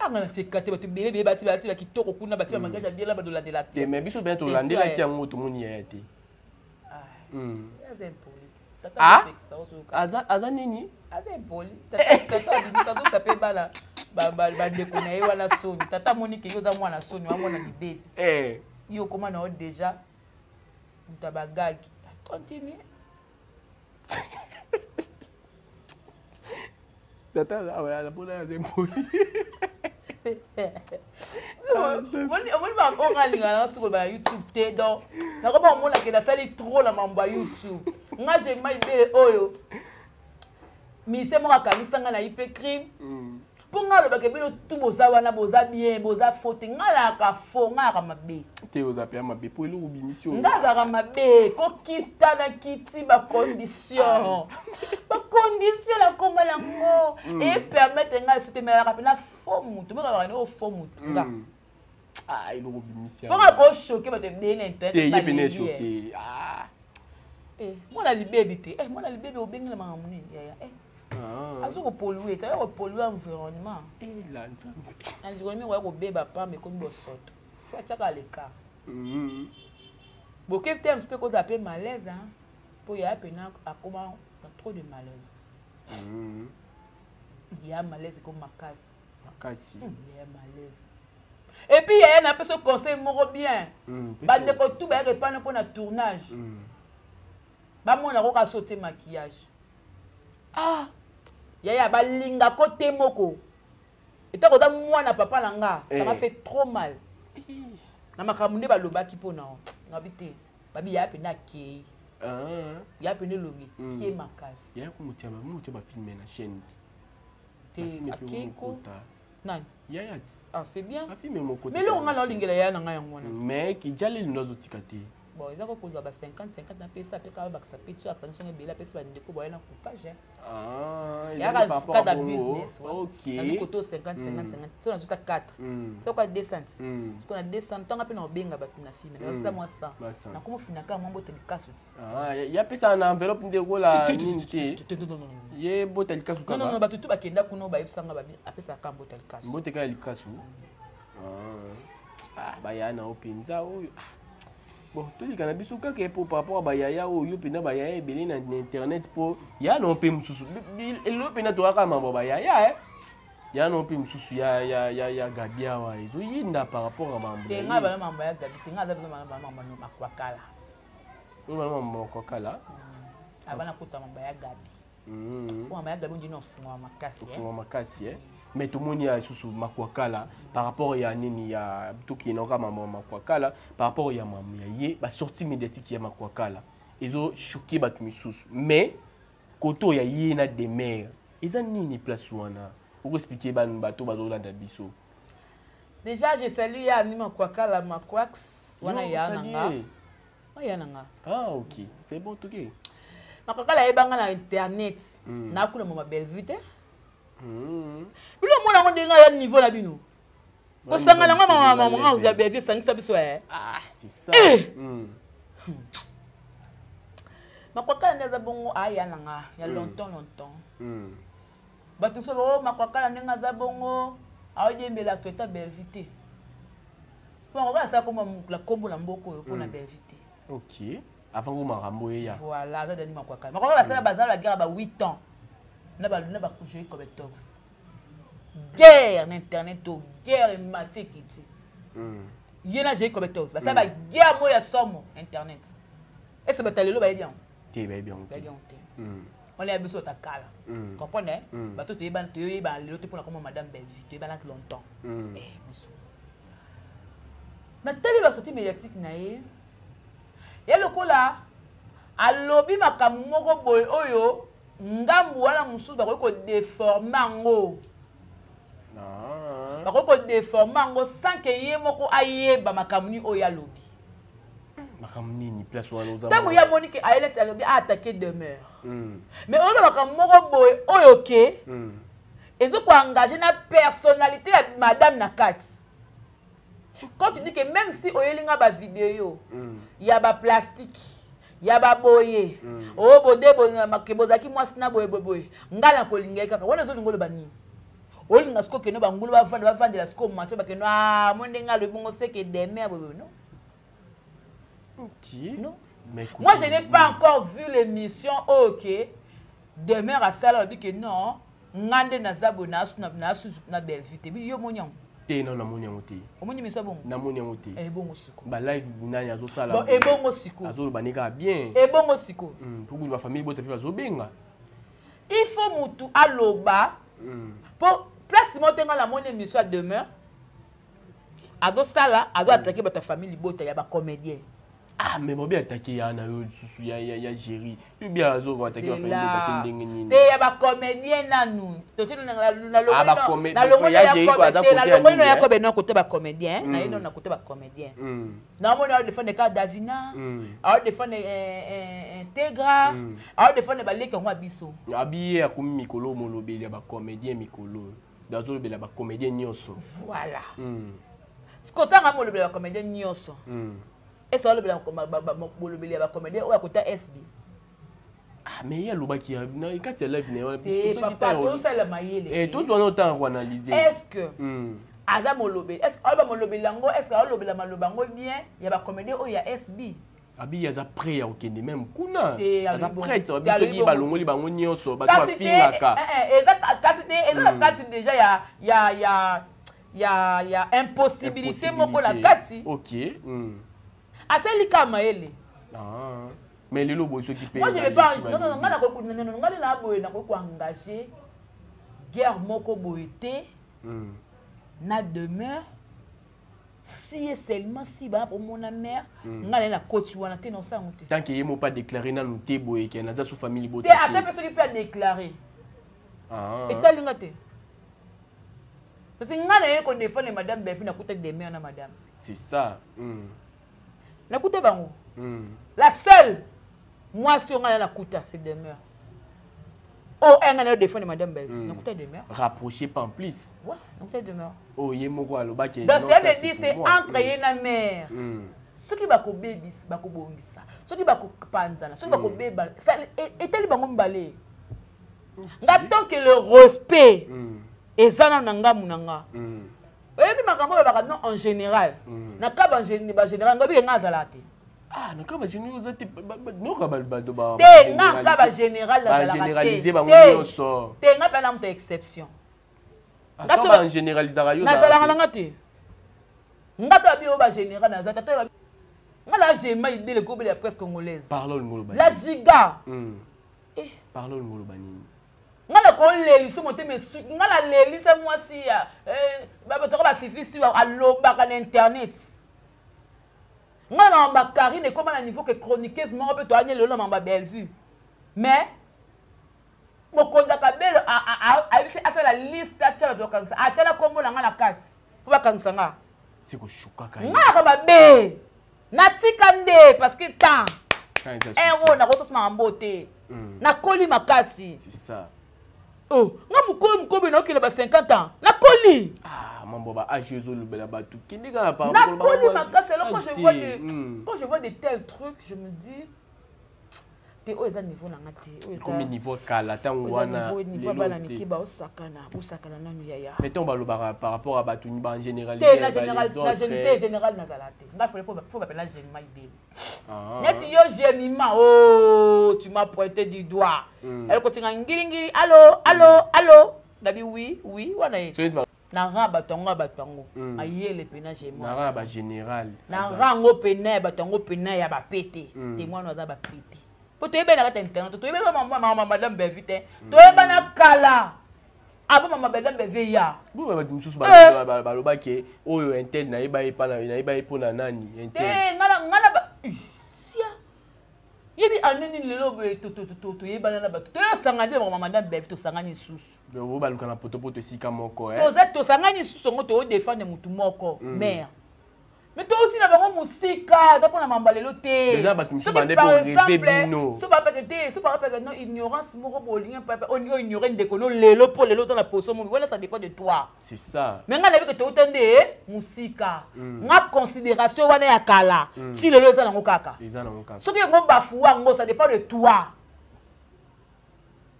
Anga na tika te, bato ebele ebele bati bati bakitoko kuna bati bamagage ya biela badolandela te. Te. Mais biso mpe tolandelaki yango, tomoni yaya te. Aza impoli. Ah? Tata ozoyoka. Aza nini? Aza impoli. Tata tata abimisa azosa mpe bana bandeko na ye wana soni. Tata amoni ke yo oza mwana soni wa mwana libebi. Yo okoma na yo déjà moto ya bagagi, continue. Tata aza aza impoli. Omoni oyo alingaka nanga soki oloba na YouTube te, donc nakoma omonake nasali trop na mambo ya YouTube. Nga jema ibele oyo mise moko akangisa nga na ipe crime. Mpo ngai alobaka bino tu boza wana, boza bien, boza faux te. Ngai alaka faux, ngai alaka mabe. Te, oza mpe ya mabe mpo eloko obimisi oyo. Ngai azalaka mabe, kokita na kiti, bacondition, bacondition nakoma nango epermettre ngai so te, me alaka mpena faux mutu mokabaka ne o faux mutu nga. Ah, eloko obimisi. Mpo ngai kochoquer bato ebele na internet. Te, ye pene baleli, eh. echoquer, ah. Eh, mwana libebi te. Eh, mwana libebi obengela makambo nini, yaya? Eh, Ah. azo kopolluer te, aya kopolluer environnement. Ela Nzambe. Environnement ekoya kobeba pamba, ekomi bosoto, fo atiaka leka. Boke te mpe kozala mpe malaise, hein, mpo yaya mpena akoma na trop de malaise. Ya malaise ekomi makasi. Makasi. Yaya malaise. Et puis yaya, napesa conseil moko bien. Bandeko tu bayaka epana mpo na tournage, bamona koka so te maquillage. Ah. Yaya, balingako te moko etako oza mwana papa na nga, ça m'a Eh. fait trop mal na makambo nde balobaki mpo na ngabi te. Babi yaya mpena akei. Ah. Ya pene elongi kie makasi. Yaya komotia bamotia bafilm na chaîne ti. Te, akei ko nani? Yaya ti. Ah, c'est bien. Bafilm moko. Mais eloko nga na olingela yaya na ngai yango wana. Mais kijali lindo azotika te. Bon, eza kokozwa ba 50 50, napesa mpe kaka bakisa mpe so asangi songo ebele, apesi bandeko boya na coupage. Ah, yaka ezali par rapport kada à bongo. business. Ok. Koto 50 50 50, so nazota 4, soko 200, soko na 200, ntonga mpe na obenga bato na filme, nakosala mwa 100. Mwa 100. Nakomofinaka mwa mbote likasu ti. Ah, ya pesa na enveloppe nde kola nini te, ye bota likasu. Non, non, Kaka bato tu bakenda kuna, bayebisanga babi apesaka mbote likasu. Mbote kaka likasu. Ah, bayaya na yo mpenza oyo. Ah. Bon, tolika na biso kaka po par rapport a bayaya oyo mpenza, bayaya ebele na internet, mpo ya na mpe mosusu elelo mpenza toyaka mambo ya bayaya, eh. Ya na mpe mosusu ya Gabi awa ezoyinda par rapport a mambo Te, ngai bana mambo ya Gabi te. Ngai aza biso bana mambo makwakala. Oyo bana mambo makwakala. Abana kota mambo ya Gabi. Po mambo ya Gabi ondini ofungwama makasi, eh. Ofungwa makasi, eh. Mais tomoni ya lisusu makwakala par rapport ya nini ya tokende kaka mambo ya makwakala par rapport ya mambo ya ye, basortie médiatique ya makwakala ezochoquer bato misusu. Mais kote oyo ya ye na Demer eza nini? Place wana okoexpliquer banu bato bazolanda biso. Déjà, je salue ya Ami Makwakala, Makwax wana. Yo, Ya na nga. salut. Oya na nga. Ah ok, c'est bon, toke. Makwakala ayebanga na internet. Nakuna mama Bellevue te. Bino omona yango ndenge aya niveau na bino kosangana yango, mama ya Bellevue esangisa biso, eh. Ah, c'est ça. Makwakala nde aza bongo, aya na nga ya longtemps longtemps. Bato mosusu bao Makwakala ndenge aza bongo, aodiembela actualité ya Bellevue te. Mpo Makwakala asala kombo kombo na mboka oyo mpona Bellevue te. Ok, avant ko makambo eya. Voilà, aza dani Makwakala. Makwakala basala, bazala baguerre ba 8 ans na bajoi comme tox, guerre na internet to guerre emati ekiti. Ye na joi comme tox basala baguerre moko ya somo internet. Ese bato ya lelo bayebi yango? Te, bayebi yango te. Bayebi yango te. Wana ya biso otakala comprendre, eh? Bato toyebana, toyebana lelo te mpona koma madame Bellevue, toyebanaki longtemps. Eh, biso natali basortie médiatique na ye, ye lokola alobi makambo moko boye oyo ngambu wana mosusu bakoki kodéformer yango. Ah. Bakoki kodéformer yango sans que ye moko ayeba makambo nini oyo alobi. Makambo nini? Place wana oza. Ntango ye amoni ke aye neti alobi aattaquer Demeure, mais oyoba makambo moko boye oyo ke ezokoengager na personnalité ya madame na kati. Quand tu dis que même si oyeli nga bavideo ya baplastique ya baboye oyo bonde ke bozalaki mwasi na boye boye boye, ngai na kolinga ye kaka wana, ezolinga oloba nini? Olinga sikoyo kende bangulu bavanda, bavandela sikoyo mato bakende mo ndenge alobi bongo seke Demer boye boye, non. Ok. Non. Mais écoute, Moi, je n'ai pas encore vu l'émission oyo ke Demer asala, alobi ke non, nga nde naza boye, naasu na Bellevue te. Yo omoni yango? Te, non, namoni yango te. Omoni émission bongo? Namoni yango te. Ebongo siko Balive nani azosala? Bon, ebongo siko Azoloba ne kaka bien. Ebongo siko Mpo kutu bafamille bota mpe bazobenga. Il faut mutu aloba mpo place moko te. Nga namoni émission ya Demeure, azosala, azoattaquer bato ya famille libota ya bacomédien. Ah, mais babi attaqué ya na yo lisusu ya ya ya Jerry. Yo bien azo ko attaquer ba famille bota te ndenge nini. Te ya ba comédien nanu. Totie na na na ah, ba comé na longo ya Jerry ko aza côté ya nini. Ya ko beno côté ba comédien, na yino na côté ba comédien. Na mona a défendre ka Davina, a défendre Integra, a défendre ba leki ngo biso. Abi ye akomi mikolo molobeli ya ba comédien mikolo. Bazolobela ba comédien nyonso. Voilà. Skotanga molobela ba comédien nyonso. Est-ce alobela bolobeli ya ba comédien oyo akota SB? Ah, mais ye alobaki na kati ya live na ye wana. Te papa, tosala mayele. Eh, tozwa na temps ko analyser. Est-ce que aza molobeli? Est-ce que aloba molobeli yango? Est-ce que alobela maloba yango bien ya ba comédien oyo ya SB? Abi aza prêt ya kokende même kuna. Aza prêt, abi soki balongoli bango nyonso, bato bafingaka. Eza kasi te, eza na kati déjà ya ya ya ya ya impossibilité moko na kati. OK. Asali ka mayele. Ah. Mais lelo boye soki pe Moi je vais pas, non non, ngana ko non non, ngana na boye na ko ko engager guerre moko boye te. Na demeure si et seulement si ba pour mon mère ngana na koti wana te na sango te. Tant que yemo pas déclaré nanu te boye ke naza sous famille bota. Te ata pe soki pe a déclaré. Ah. Etalinga te. Parce que ngana ye ko défendre madame Belvi na kuta demeure na madame. C'est ça. Na kuta bango. La seule moi si on a la kuta c'est demeure. Oh, un ngana défendre madame Belvi na kuta demeure. Rapprocher pas en plus. Ouais, na kuta demeure. Oh, ye moko aloba ke. Donc ça veut dire c'est entre ye na mère. Soki bako bebis, bako bongisa. Soki bako panzana, soki bako beba, ça etali bango mbale. Nga tant que le respect eza nanu na ngambu na nga. Oyebi makambo oyo balobaka non en général. Na ka ba général, nga bike nga azalaka te. Ah, na ka ba général oza te, ba, ba, noka ba, ba, ba, ba, Te, nga ka ba général nazalaka te. Ba généraliser bango Te. nyonso. Te, nga pe na moto ya exception. Ah, Nga to so ba généralisaka yo nazalaka ozalaka na nga te. Nga to abi oyo ba général naza te, ata ba nga la gema idele kobela ya presse congolaise. Parlons le mot La giga. Eh. Parlons le mot banini. Nga na kolelisa motema esuki, nga na lelisa mwasi ya, ba bato ba fifi si alobaka na internet. Nga na mamba Karine ekoma na niveau que chroniqueuse moko pe to anye lelo na mamba Bellevue. Mais mokonzi akabelo ayebisi asala liste atia bato bakangisa, atia na kombo na nga na kati po bakangisa nga. C'est ko shukaka ye. Nga naka mabe. Natika nde parce que temps. Quand ils Eh, oh, na kososa makambo te. Nakoli makasi. C'est ça. Oh, nga mokolo mokolo na okende ba 50 ans. Nakoli. Ah, mambo ba âge ezo lobela bato. Kende kaka par Nakoli rapport à makasi. Alors, âge te. quand je vois de tels trucs, je me dis te oyo eza niveau na nga te, oyo eza Komi niveau kala, tango oyo eza wana, niveau lelo bana te. mike ba osakana, osakana nanu yaya. Mais tango balobaka par rapport à bato, ba en généralité, Te, na ba les général, na autres, généralité, eh. général nazala te. Nga faut bapela général ibele. Ah. Neti yo gémiment, oh, tu m'as pointé du doigt. Elle continue ngiri ngiri, allo, allo, allo. Nabi oui, oui, wana ye. So, neti ba Na rang bato yango ya bato yango. Ayele pena gémiment. Na rang ba général. Na rang ngo pena ya bato yango pena ya ba pété. Témoin aza ba pété. Po toyebana kata internet, toyebana mama, mama, madame Belvi te. Toyebana kala. Avant mama madame Belvi ya. Bo ba bato mosusu balobaki oyo intel nayeba ye pa na, nayeba ye mpo na nani, intel. Te, nga na, nga na ba, ih, sia. Yebi ane nini lelo boye, to, to, to, to, toyebana na bato. Toyosanga nde mama madame Belvi, tosangani lisusu. Donc, bo baluka na potopoto esika moko, eh. Toza, tosangani lisusu yango, toyodefendre motu moko, mère. Mais touti na bango mosika, ata mpona mamba lelo te. Déjà, bato mosusu Soki bande par po rêver exemple, bino. soki bapeke te, soki bapeke non, ignorance moko bolingi, papa, o ignorer ndeko no lelo po lelo oza na position moko, wana ça dépend de toi. C'est ça. Mais nga nayebi ke touta nde mosika. Nga considération wana ya kala, ti lelo eza nango kaka. Eza nango kaka. Soki yango bafouwa yango, ça dépend de toi.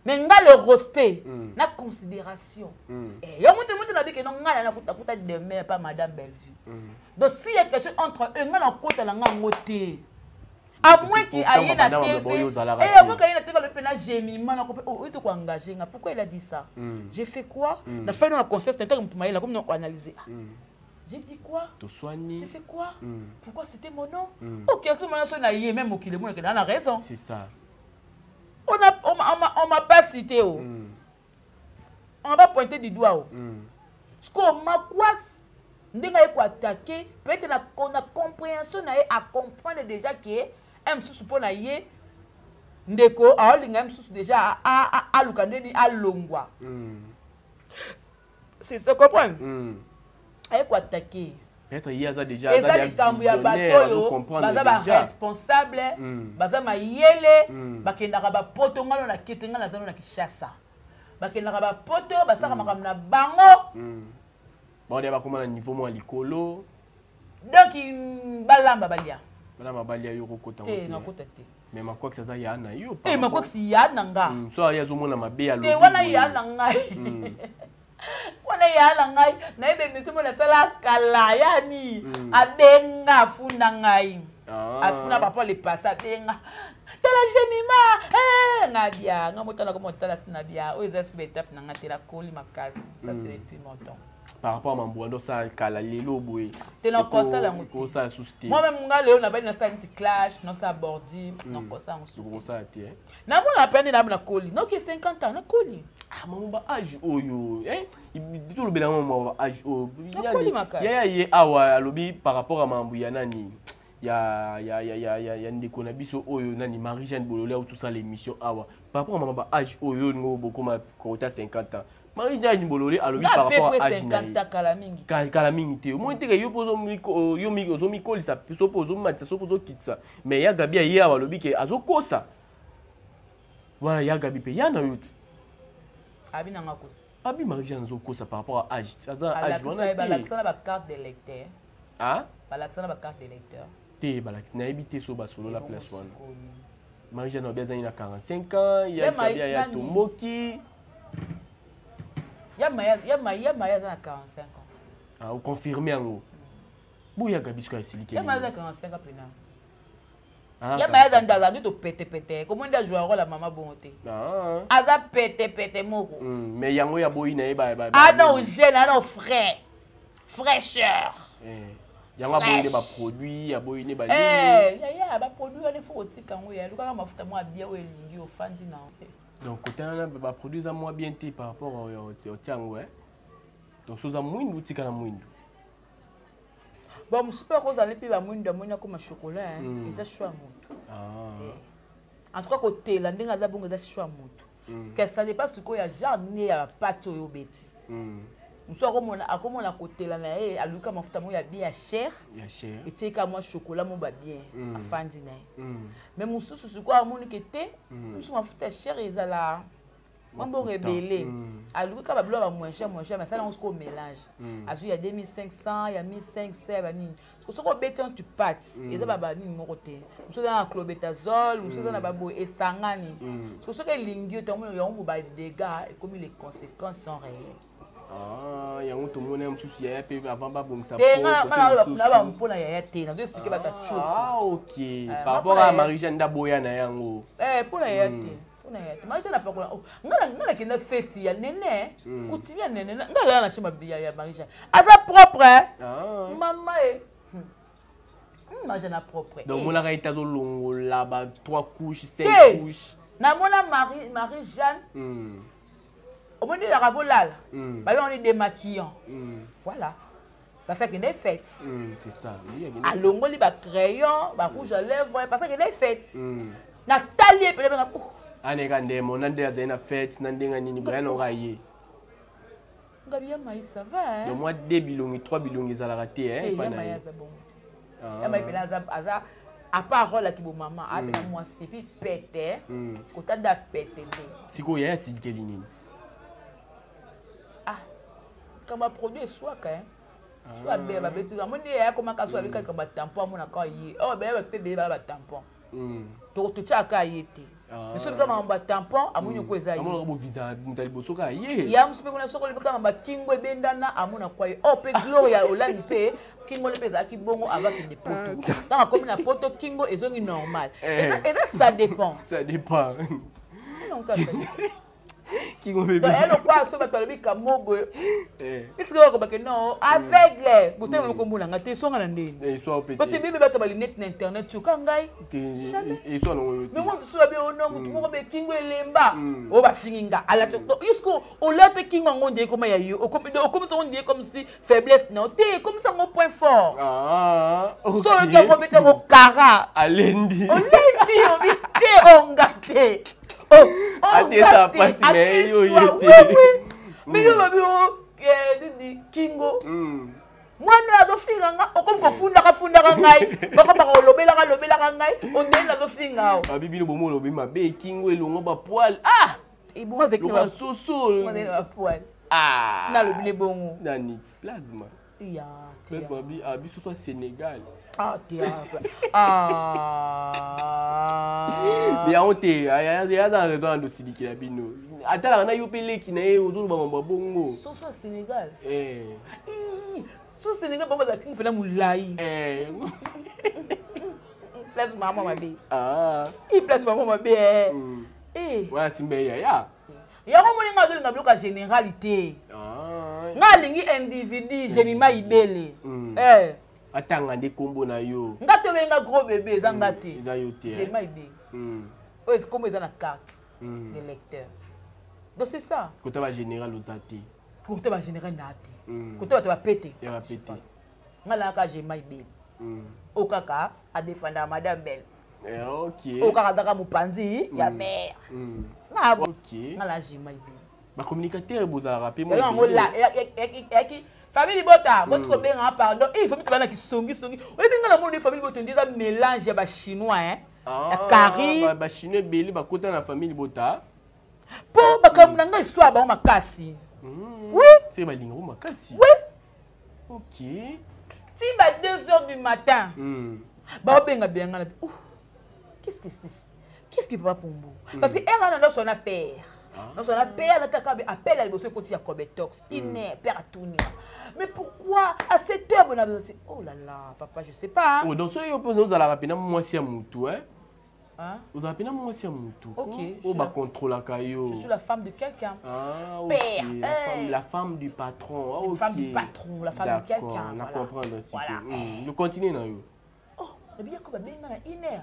Mais nga le respect, na considération. Eh, yo moto moto na bike non nga na kuta kuta demain pas madame Bellevue. Donc s'il y a quelque chose entre eux, nga na kota na nga ngote. À moins qu'il Pourtant, aille na madame, TV. on a boyo, zala Eh, à raté. moins qu'il aille na TV, le pena gémiment, na kopé, oh, il te quoi engager, nga. Pourquoi il a dit ça? J'ai fait quoi? Na fait dans la conscience, na tant que là, comme on analyser. Ah. J'ai dit quoi? Te soigner. J'ai fait quoi? Pourquoi c'était mon nom? Ok, à ce moment-là, on a eu même au Kilemou, on a raison. C'est ça. On m'a pas cité, oh. On m'a pas pointé du doigt, oh. Ce qu'on m'a quoi? Ndenge aye koattaquer, peut-être na compréhension na ye, acomprendre déjà ke un mosusu mpo na ye ndeko aolinga ye mosusu déjà aluka ndeni alongwa. C'est ça, comprendre. Aye koattaquer. Peut-être ye aza déjà eza likambo ya bato oyo baza baresponsable, baza mayele, bakendaka bapoto. Ngano na kete, ngai naza no na Kinshasa, bakendaka bapoto, basalaka makambo na bango. Baodia bakóma na niveau mwa likolo. Donc balamba balia. Balamba balia, yo kokota? Te, nakota te. Mais Makwakisi aza ya na yo. Te, Makwakisi ya na nga. So aye azomona mabe. Te, wana ya na ngai, wana ya na ngai. Nayebi émission mo nasala kala yani, abenga, afunda ngai, afunda papa le passé, abenga: "Tala Jemima nga bia nga motala koma otala sina bia oyo eza sur étape na nga te, nakoli makasi." Ça, c'est depuis longtemps. Par rapport à mambo wana osala kala, lelo boye? Te, nakosala yango te. Osala susu te? Moi même, nga lelo nabali, nasala neti clash, nasala bordi, nakosala yango susu. Okosala te? Namona mpe nde nabi nakoli, noki 50 ans, nakoli. Ah, mambo ba âge oyo tolobela yango, mambo ba âge oyo. Nakoli makasi. Yaya ye awa alobi par rapport à mambo ya nani, ya ndeko na biso oyo nani, Marie Jeanne Bolole, auti tosala émission awa, par rapport à mama ba âge oyo olingo bokoma kota 50 ans. Marie Jeanne Bolole alobi par rapport à âge na ye. Kala mingi. Kala mingi te, omoni teke yo mpo ozomikolisa so mpo ozomatisa so mpo ozokitisa. Mais ya Gabi aye awa, alobi ke azokosa wana. Ya Gabi mpe ya na yo ti. Abi nanga kosa? Abi Marie Jeanne azokosa par rapport à âge, aza âge wana te. Balakisa na bacarte d'électeur? Ah. Balakisa na bacarte d'électeur? Te, balakisa, nayebi te so basolola place wana. Marie Jeanne abi azali na 45 ans, ya Gabi ya tomboki. Ya Maya aza na 45 ans. Ah, oconfirme yango boya Gabi soki asiliki. Ya Maya aza 45 ans pena. Ya Maya aza nde azalaki to petepete, komoi nde azwa role ya mama bongo te, aza petepete moko. Mais yango ya boyi na ye. Ana jeune, ana frais, fraîcheur. Yango aboyi nde baproduit, aboyi nde. Yaya, baproduit wana ifo kotika yango, ya lukaka mafuta mwa bien oyo elingi, ofandi na. Donc côté wana baproduit eza mwa bien te par rapport otia yango. Donc so oza mwindu, otika na mwindu. Bon, mosusu mpe akozala mpe bamwindu, amoni akoma chocolat. Eza choix ya motu. En tout cas, kotela ndenge aza bongo eza choix ya motu, que ça dépend sikoyo ya genre nini ya bapate oyo obeti. Mosusu akomona kotela na ye, aluka mafuta moko ya bien, ya cher, etieka mwa chocolat mo babien, afandi na ye. Mais mosusu sikoyo amoni ke te, mosusu mafuta ya cher ezala mwa mbongo ebele, aluki kaka babiloko ya bamoins cher, moins cher, mais asala yango sikoyo mélange, azwi ya 2500, ya 1500, ya banini. Soki obeti yango, tu pate eza banini moko te. Mosusu eza na clobetasol, mosusu eza na baboye esangani. Soki elingi yo tango yango mo badégâts ekomi, les conséquences sont réelles. Ah, yango tomoni ya mosusu yaya mpe avant babongisa. Te, nga na mpona yaya te, nazo expliquer bato ya. Ah, ok, par rapport à Marie Jeanne ndaboya na yango. Mpona yaya te, mpona yaya te. Marie Jeanne apakola, nga nakenda feti ya nene, coutume ya nene, nga alala na chambre ya Marie Jeanne, aza propre mama e Marie Jeanne propre. Donc omonaka ete azolongola ba 3 couches, 5 couches? Namona Marie Jeanne, omoni elaka volala, babenga ni démaquillant, voilà, parce que akende fête. C'est ça. Alongoli bacrayon, barouge à lèvre, parce que akende fête. Natali ye pene benga. Aneka ndemo na nde azali na fête na ndenge nini boya nango aye. Ngabi ya Mai, ça va? Donc mwa deux bilongi, trois bilongi ezalaka te? Epa na ye aza bongo. Ya Mai pene aza à part rôle aki bomama, apena mwasi epi pete kotanda pete nde. Sikoyo yaya asilikeli nini? Ah, kama produit eswaka, so abe babeti, amoni yaya komaka so abekaka batampon, amonaka ye oyo baya bape beye baya batampon, totiaka ye te. Mais soki kaka makambo batampon, amoni oko eza ye. Moto ya liboso kaka ye. Ya mosu mpe kuna, soki olobi kaka bakingo ebendana, amona kwa ye oyo mpe Gloria Olandi mpe kingo mpe ezalaki bongo avant kende poto. Ntango akomi na poto, kingo ezongi normal. Eza ça dépend. Ça dépend. Kingo bébé. Donc eloko so bato balobi kamogo esika bakobake non aveugle botanga moko mbonanga te eswanga na ndeni bato ebebe bato balinete na internet yoka ngai mais moto so babe ono motu moko be kingo elemba oyo bafingi nga alata jusque olata kingo yango nde ekoma ya yo okomisa yango nde comme si faiblesse na yo te ekomisa yango point fort so oyoki yango obeti yango kara alendi olendi obi te onga te atesa pasi na ye yo ye te mais yo babi o nini kingo mwana oyo azofinga nga okomi kofundaka fundaka ngai bakomaka olobelaka lobelaka ngai ondeni nazofinga awa babi bino bomo olobi mabe kingo elongo bapoile ah ebongo soso bapoile nalobi ne bongo nani plasma ya plasma bi ah biso soit Sénégal ah théâtre ah mais yango te aza na raison andosilikela bino atalaka na yo mpe leki na ye ozoloba mambo ya bongo soso ya Sénégal so Sénégal bango bazalaki mpena molai place mama mabe i place mama mabe wana simba ye yaya yango omoni nga azolinga biloko ya général te nga alingi individu Jemima Ibele. Atanga nde nkombo na yo. Nga tobenga gros bébé eza nga te. Eza yo te. Jemima Ibele oyo nkombo eza na carte de lecteur, donc c'est ça. Kota bagénéral oza te. Kota bagénéral naa te, kota bato bapete. Ya bapete. Nga nayaka Jemima Ibele oyo kaka adefendaka madame Belle, oyo kaka azaka mopanzi ya mare. Nga na Jemima Ibele. Bacommunicateur bozalaka mpe. Yango eyaki famille libota boti kobengaka pardon. E famille tobana kisongisongi, oyebi nga na moni famille libota ndi eza mélange ya bachinois ya Karine. Bachinois ebele bakota na famille libota. Mpo makambo na ngai eswa bango makasi. Oui. Se balinga makasi. Oui. Ti ba 2 heures du matin baobenga benga na, qu'est-ce que c'est, qu'est-ce qui papa Pumbu, parce que ere wana nyonso na père nyonso na père nataka appel ya liboso ekoti ya Cobetox ine père atuni: mais pourquoi à 7 heures bona? Oh là là, papa, je sais pas. Oh, donc soki yo mpe ozalaka mpena mwasi ya mutu, ozala mpena mwasi ya mutu oyo bacontrôlaka yo. Je suis la femme de quelqu'un. Ah, ok. Père, la, femme, la femme du patron. Ah, ok. Femme du patron, la femme de quelqu'un. Na voilà. comprendre. Voilà. Siko continue na yo. Oh, ebi Yakob abenga na une heure,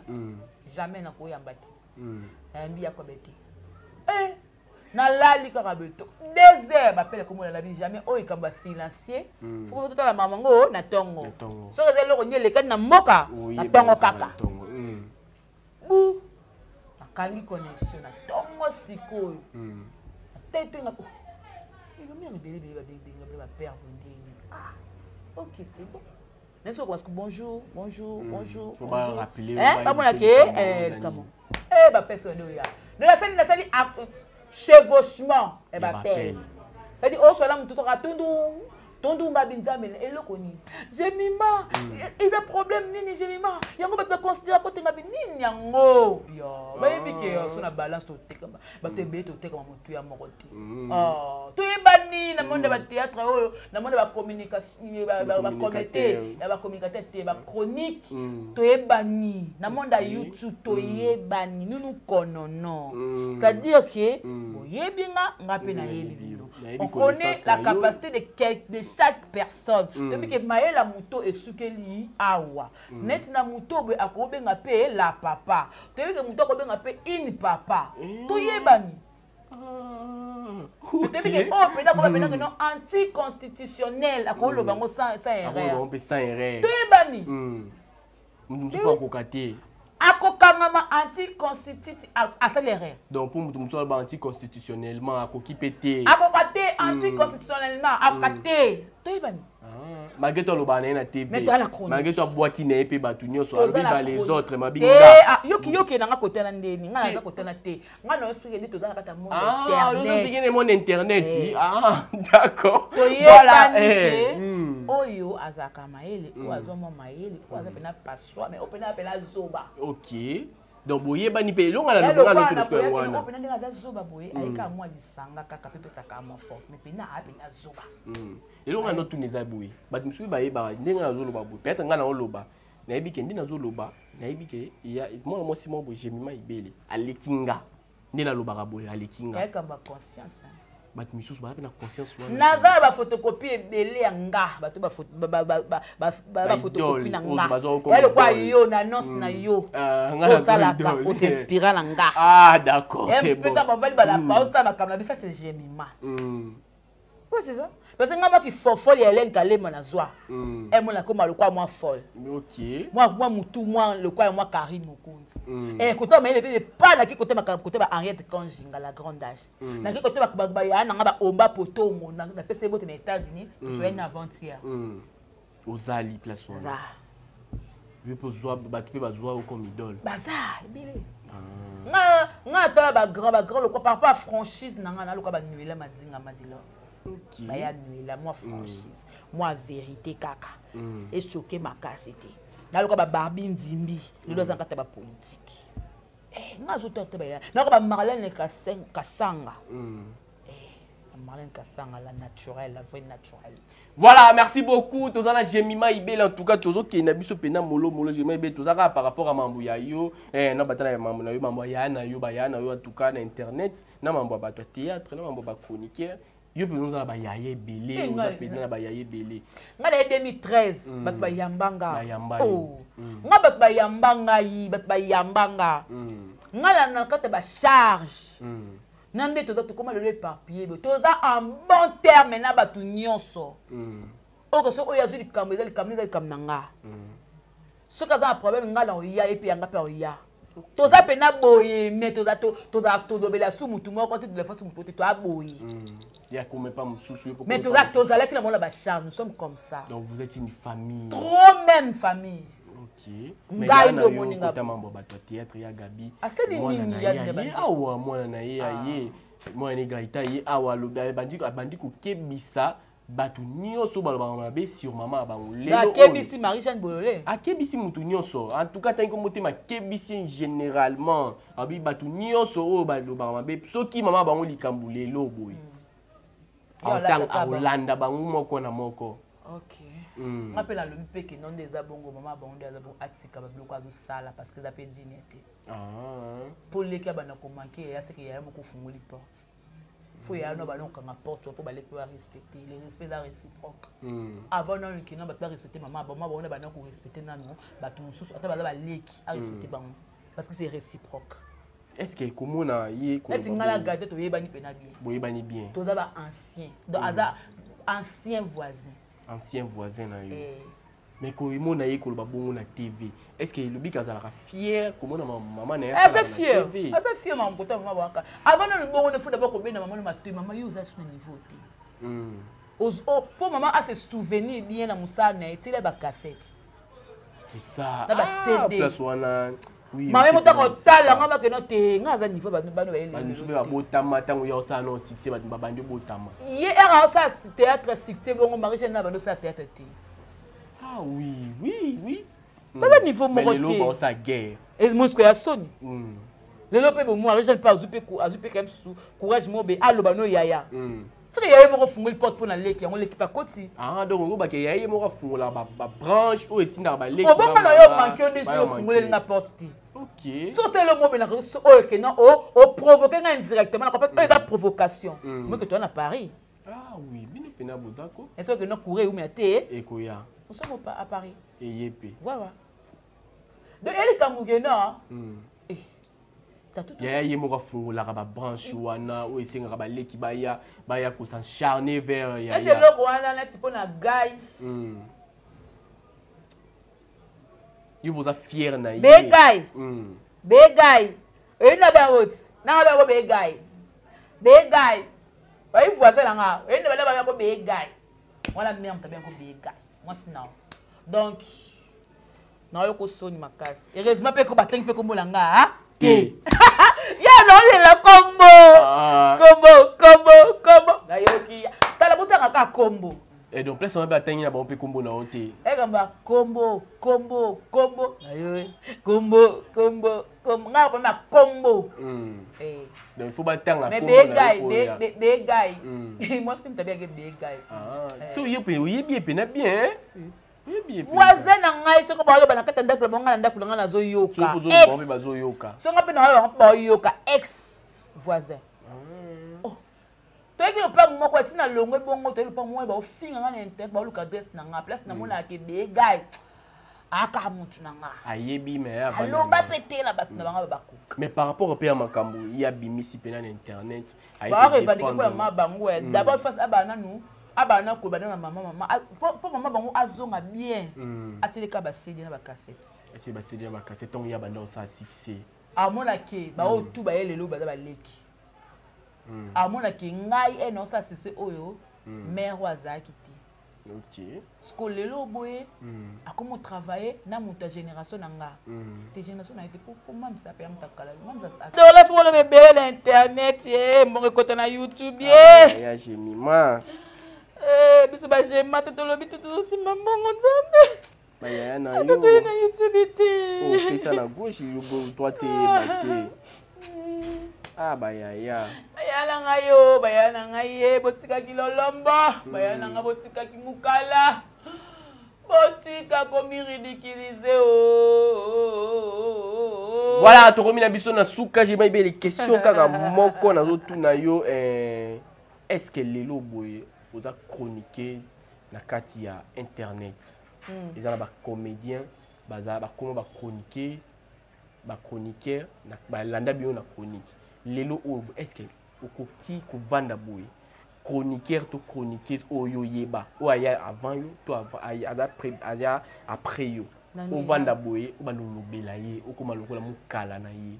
jamais nakoyamba te. Nayambi Yakob te. Eh, nalali kaka beto 2 heures bapele komona labi jamais oyo ekambo ya silencieux. Fo totala mama ngo na ntongo. Soki eza eloko nini elekani na mboka na ntongo kaka bu nakangi connexion na ntongo. Sikoyo natetenga ebamiana ebele ebele babenga bele bapere bondeni. Ah ok, c'est bon. Neti parce que bonjour, bonjour, bonjour, bonjour, bamona ke likambo bapesi nde oya donc nasali chevauchement ya bapele, c'est-à-dire osola motu soka tundu tundu nga binzambe eloko nini. Jemima eza problème nini? Jemima yango bato baconsidera kotenga bi nini yango bayebi ke so na balance totekama bato ebele, totekama motu ya moko te. Toyebani na monde ya bathéâtre oyo, na monde ya bacomité ya bacommunicateur te, bachronique toyebani, na monde ya YouTube toyebani nunu konono. C'est-à-dire ke boyebi nga, nga mpe nayebi bino. On connaît la capacité de chaque personne. Toyebi ke mayela moto esukeli awa neti na moto boye akobenga mpe la papa, toyebi ke moto akobenga mpe une papa. Toyebani, toyebi ke oyo mpenza akoba mpenza ke non anticonstitutionnel akoloba yango sans erreur. Toyebani. Mosusu akoka te. Akokangama anticonstitut asali erreur. Donc mpo moto mosusu aloba anticonstitutionnellement akoki mpe te. Akoka te, anticonstitutionnellement akoka te. Toyebani. Malgré to alobaka na ye na TV, malgré to abwaki na ye mpe bato nyonso alobi ba les autres mabi. Nga yoki yoki nanga kotana ndeni nga naza kotana te, nga na explique nde toza na kati ya monde internet. Monde internet, ah d'accord. Toyebani te oyo azalaka mayele, oyo azwa mwa mayele, oyo aza mpena paswa, mais oyo mpena zoba. Ok, donc boyebani mpe elonga na longa na wana mpena ndenge aza zoba boye, ayeka mwa lisanga kaka mpe pesaka mwa force, mais mpena aya mpena zoba. Elonga no tuna eza boye, bato mosusu bayebaka ndenge nazoloba boye, peut-être ngai naoloba nayebi ke nde nazoloba, nayebi ke ya mwana mwasi moko boye Jemima Ibele aleki nga. Nde nalobaka boye, aleki nga. Yayaka conscience. Bato misusu baza mpe na conscience wana. Naza na baphotocopie ebele ya nga, bato baphotocopie na nga ya lokwa yo na annonce na yo osalaka, os'inspira na nga. Ah d'accord, c'est bon. Mpe bavali baosala makambo na biso, c'est Gemima. Po c'est ça, parce que nga maki fofole ya Hélène Kalema nazwa emona koma lokwa mwa folle. Mwa mutu mwa lokwa ya mwa Karine Mokonzi. Kota mayele mpe pa naki kote makambo kote ba Henriette Kanjinga, la grande âge. Naki kote baya nanga baomba potongo, napesa ye bote na États-Unis, tosoyani na avant-hier. Ozali place wana yo mpe ozwa bato mpe bazwa yo comme idole. Baza ebele. Nga atala bagrand lokwa par rapport à franchise na nga, naluka banuela Madinga Madila. Baya nuela mwa franchise, mwa vérité kaka echoke makasi te. Naluka babarbi Ndimbi, lelo aza na kati ya bapolitike. Nga azotala te, baya naluka bamarlene Kasanga. Marlène Kasanga, la naturelle, la vraie naturelle. Voilà, merci beaucoup. Tozana Jemima Ibele, en tout cas, tozo kena biso pena molo molo Jemima Ibele, tozaka par rapport à mambu ya yo, na batana ya mambu na yo, mambu ya na yo, ba ya na yo, en tout cas, na internet, na mambu ya bato ya théâtre, na mambu ya ba chroniqueur. Yo pe nozala ba yaya ebele, oza pena na ba yaya ebele. Nga na 2013, bato bayamba nga. Bayamba yo. Oh. Nga bato bayamba ngai, bato bayamba nga. Nga na kati ya ba charge. Na nde toza tokóma lelo éparpillé boye, toza en bon terme na bato nyonso. Oyo soki oyo azwi likambo, eza likambo, eza likambo na nga. Soki aza na problème, nga na oya, ye mpe yanga mpe oya. Toza mpena boye, mais toza tolobela su mutu moko te, tolefa su mutu te, toya boye. Ya kome pa mosusu, yo mais toza tozalaki na mona bacharge, nous sommes comme ça. Donc vous êtes une famille. Trop même famille. Ok. Ngai nde omoni nga. Kota mambo ya bato ya théâtre, ya Gabi. Asali Mwana nini na ya ye nde aye bandi? Awa mwana na ye aye. Mwana ne Gaïta ye awa alobi, abandi kokebisa bato nyonso balobaka mabe sur mama ya bango. Lelo oyo Akebisi Marie Jeanne Bolole. Akebisi mutu nyonso. En tout cas, tangi motema, akebisi généralement. Abi bato nyonso oyo balobaka mabe soki mama bango likambo lelo boye. Yo alata kaba. Aolanda bango moko na moko. Ok. Nga mpe nalobi mpe ke non, nde eza bongo, mama bango nde aza bongo, atika babiloko azosala parce que eza mpe digne te. Mpo leki abanda komanke yaya, seke yaya moko ofungoli porte. Fo yaya no abanda kokanga porte mpo baleki barespecte. Le respect eza réciproque. Avant nano kino bato barespecte mama bango, bango na banda korespecte nano bato mosusu, ata baza baleki, arespecte bango parce que c'est réciproque. Est-ce que komona ye neti koloba ngai na boye? Gade toyebani mpena bien. Boyebani bien. Toza ba ancien, donc aza ancien voisin. Ancien voisin na yo. Eh. Mais komona ye koloba bongo na TV, est-ce que elobi azalaka fier komona mama na ye aza asalaka na fier. TV? Aza fier mama kota mama bwaka avant nano bongo ne faut d'abord kobenda mama no matoi, mama yo oza su na niveau te. Oh, mpo mama ase souvenir bien na mosala na ye, tiela bacassette. C'est ça. Na ba Ah, CD. place wana, oui, mama ok, motaka c'est otala ça. nga bakeno te, nga aza niveau bano bayele. Bato mosusu mpe babotama ntango ya osala na succès, bato babandi obotama. Ye ere aosala théâtre succès bongo, Marie Jeanne na bando osala théâtre te. Ah oui. Baza niveau Mais moko lelo te. baosala guerre. Mosiko ya soni. Lelo mpe bomo Marie Jeanne mpe azwi mpe quand même susu courage mo be aloba no yaya. Soki yaya moko ofungoli porte mpo na leki yango, leki mpe akoti. Ah, donc okobake ya ye moko afungola babranche oyo etindaka baleki. Obonga na yo manke yo nde soki ofungoleli nga porte te. So osali mo obelaka oyo kena oprovoke nga indirectement na comprendre oyo eza provocation. Moke toza na Paris. Ah oui, bino mpena bozako. Est-ce que no courant eumela te? Ekoya. Nous sommes à Paris. Eye mpe. Voilà, donc elikambo kena. Yaya ye moko afungolaka babranche wana oyo esengaka baleki baya kos'acharner vers neti yaya. Eloko wana neti mpo na ngai. Yo boza fier na ye. Begai. Begai oyebi na bango ti nanga bango begai begai oyebi voisin na nga, oyebi na bana bango begai wana mare moto abengo begai mwasi nao. Donc nayoka soni makasi, heureusement mpe ko batangi mpe kombo na nga te, ya naolela kombo. Kombo, kombo, kombo nayoki, tala botanga kaka kombo. Et donc place wana mpe atangi na bango mpe kombo na yo te. Ekamba kombo, kombo, kombo nayo, kombo, kombo, kombo nga pamba kombo. Donc il faut batanga mais kombo na yo begai po oya. Begai mwasi te moto abengaki begai. Ah, so ye mpe oyebi ye mpena bien, hein? Oyebi ye mpe. Voisin na ngai, soki baloba na kati ya ndako na bango, ngai na ndako na ngai nazoyoka. Soki ozoloba, bango mpe bazoyoka. So nga mpe na bango mpe baoyoka ex. Voisin. Oh. Toyeki lopango moko ti na longwe bongo, toyeki lopango moko, baofinga nga na internet, baoluka adresse na nga, place namonaka ke begai aka mutu na nga. Ayebi mais aloba mpe te na bato na bango babakoka. Mais par rapport mpe ya makambo ye abimisi mpena na internet, barevendique mpo ya ma bango. D'abord face abana nanu, abana koloba na mama, mama mpo mama bango azonga bien, ateleka baCD na bacassette. Atie baCD na bacassette ntongo ya banda osala succès. Amonake baoyo tu baye lelo baza baleki. Amonake ngai e naosala succès oyo, mare oyo azalaki te. Siko lelo boye akomi otravaille na moto ya génération na nga te, génération na ye te, po mamisa mpe ya moto akala. Dola fo koloba ebele na internet, ye mbongo ekota na YouTube ye. Ya Jemima. Biso bagema te, tolobi te, tozosimba mbongo Nzambe. Bayaya na yo. Ata toye na YouTube te. Opesa na gauche, droite eyeba te. Ah, bayaya. Baya na ngai yo, baya na ngai ye, botikaki lolombo, baya na ngai, botikaki mokala, botika komiridiculiser o. Voilà, tokomi na biso na suka. Jema Ibele, question kaka moko nazotuna yo: est ce que lelo boye oza chroniqueuse na kati ya internet, eza na bacomédien baza bakoma bachroniqueuse, bachroniqueur balanda bino na chronique lelo oyo, est ce que okoki kovanda boye, chroniqueur to chroniqueuse oyo oyeba, oyo aya avant yo to aza aza après yo, ovanda boye, obanda olobela ye, okóma lokola mokala na ye?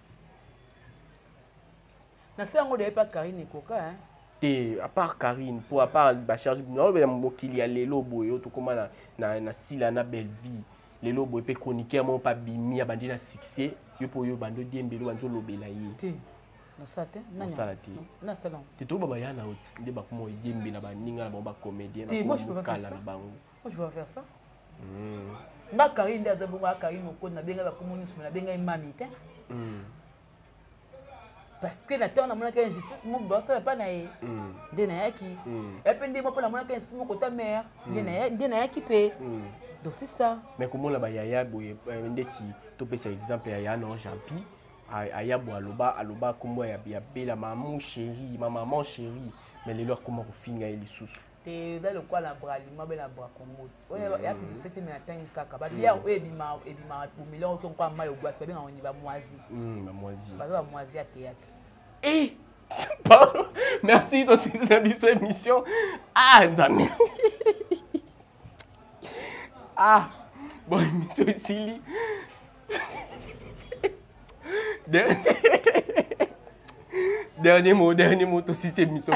Na se yango deyepa Karine ekoka. Te, à part Karine, po à part bacharge naolobela mokili ya lelo boye oyo tokóma na Sila na Bellevie, lelo boye mpe chroniqueur moko mpe abimi, abandi na succès, yo mpo oyo obandi odiembeli, obandi olobela ye? Te, nosala te. Osala te? Nasala. Te, toyoba baya na oti nde bakoma oyembela baninga na bango bacomédien, mokala na bango. Moi, je vais faire ça. Nga Karine nde aza bongo, Karine Mokonzi, nabengai bakomo nyonso, me nabengai mami te, parce que na ntango namonaki injustice moko basala mpa na ye, nde nayaki ya mpe nde mo mpo namonaki injustice moko ta mare, nde nayaki mpe. Donc c'est ça. Mais komona bayaya boye, ndeti topesa exemple ya ya no Jampi, aya boye, aloba nkombo ya Bela, maman chérie, ma maman chérie, mais lelo akoma kofinga ye lisusu. Te, eza lokola na Bralima be na Bracongo ti oyo ya publicité te, me na ntangi kaka babière oyo ebima bomilio oyo kwa mai obwaki, babengaka ni bamoisi. Bamoisi. Baza bamoisi ya théâtre. Eh, pardon, merci, tosisi na biso émission. Ah, Nzambe, ah bon, émission esili. Dernier mot, dernier mot, tosisi émission.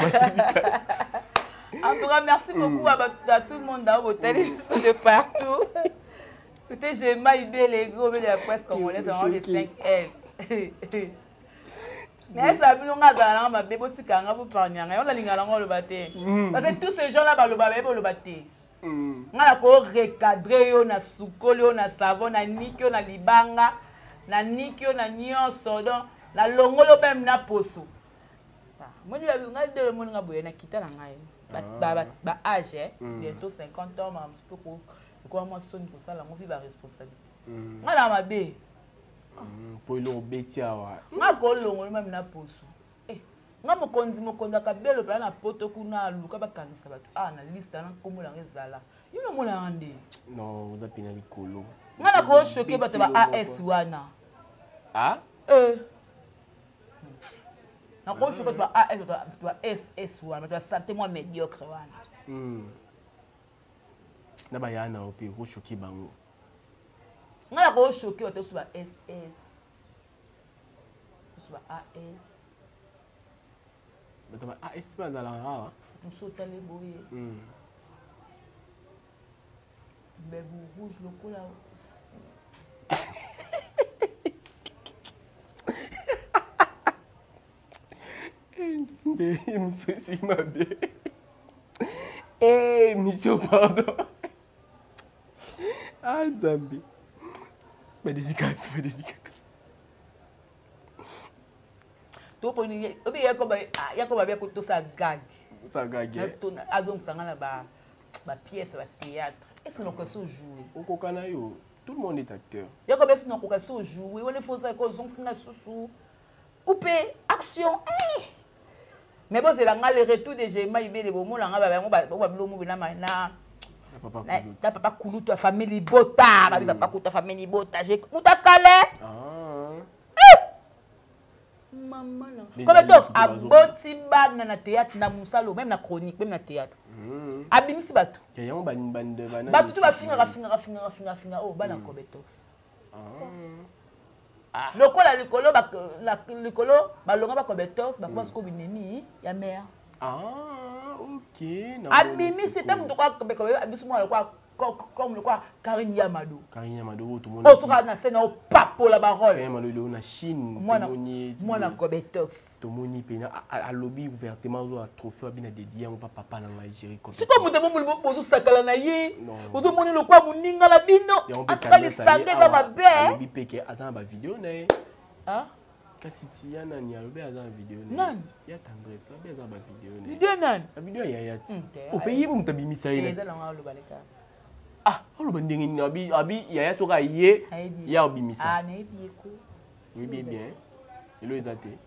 En tout cas, merci beaucoup à tout le monde d'avoir de partout. C'était Jema Ibele, gros de la presse congolaise, vraiment le 5L. Mais ça bino nga azala nanga mabe, botika nga bopargne nga, yo nalinga nango oloba te, parce que tous ces gens là baloba, bayebi oloba te. Nga na korecadre yo na sukoli yo na savon, na niki yo na libanga, na niki yo na nyonso, donc nalongoli yo meme na poso. Moni nga nde omoni nga boye, nakita na ngai baage bientôt 50 ans, makambo mosusu mpe ekoma mwa soni kosala yango, vi baresponsabilité nga na mabe. Mpo eloko obeti awa. Nga kolongoli meme na poso nga mokonzi, mokonzi akabelo mpena na poto kuna, aluka bakangisa bato awa na liste wana, nkombo nanga ezala yo namonaka nde. Non, oza mpena likolo. Nga na kochoquer bato ba as wana. Ah. Nakochoquer bato ba as, bato ba ss wana, bato ya santé mwa médiocre wana. Na baya na yo mpe okochoquer bango. Nga na kochoquer bato nyonso ba ss, nyonso ba as. Bato ba as mpe bazalaka awa. Mosu otali boye, mbebu rouge lokola. Nde émission esi mabe, émission, pardon. Ah, Nzambe, badédicace, badédicace. Obi Yakoba bia tosala gag. Osala gag. Azongisa nga na bapièce bathéâtre, est ce que nakoka so jouer? Okoka na yo, tout le monde est acteur. Yakoba, esi nakoka so jouer wana, ifo osala ozongisi nga susu. Coupe action eh! Mais bozela nga le retour de Jema Ibele, bomona nga ba yango ba ba bilo na na na papa kulutu ya famille libota, babi papa kulutu ya famille libota, j'ai mutakale. Ah. Eh! Mama na. Comme tox aboti bana na théâtre na musalo, même na chronique, même na théâtre. Abimisi bato. Yango ba ba bato tu bafingaka fingaka fingaka fingaka finga oh bana Kobe tox. Ah. Lokola likolo ba likolo balonga ba Kobe tox bakoma siko binemi ya mère. Ah, OK. Abimisi te mutu kwa Kobe Kobe abimisi mwana kwa comme le quoi Karine Yamado. Karine Yamado tout le monde. Oh soka na scène o papola ba rôle. Karine Yamado na Chine. Mwana mwana Kobe tox. Tomoni pena alobi ouvertement zo a trophée bina dédié on papa na ngai Jerry Kobe. Siko mutu mo bozo sakala na ye. Ozo moni lokwa muninga la bino. En tout cas lisanga eza mabe. Alobi pe ke aza na ba vidéo na ye. Hein? Kasi tia nani alobi aza na vidéo na ye. Nani? Ya tendresse abe aza ba vidéo na ye. Vidéo nani? Ba vidéo ya ya ti. O pe ye mutu abimisa ye. Eza na aloba leka. Ah, aloba ndenge nini abi abi ya ya soka ye ya obimisa. Ah, nayebi ye ko. Oyebi bien. Elo eza te.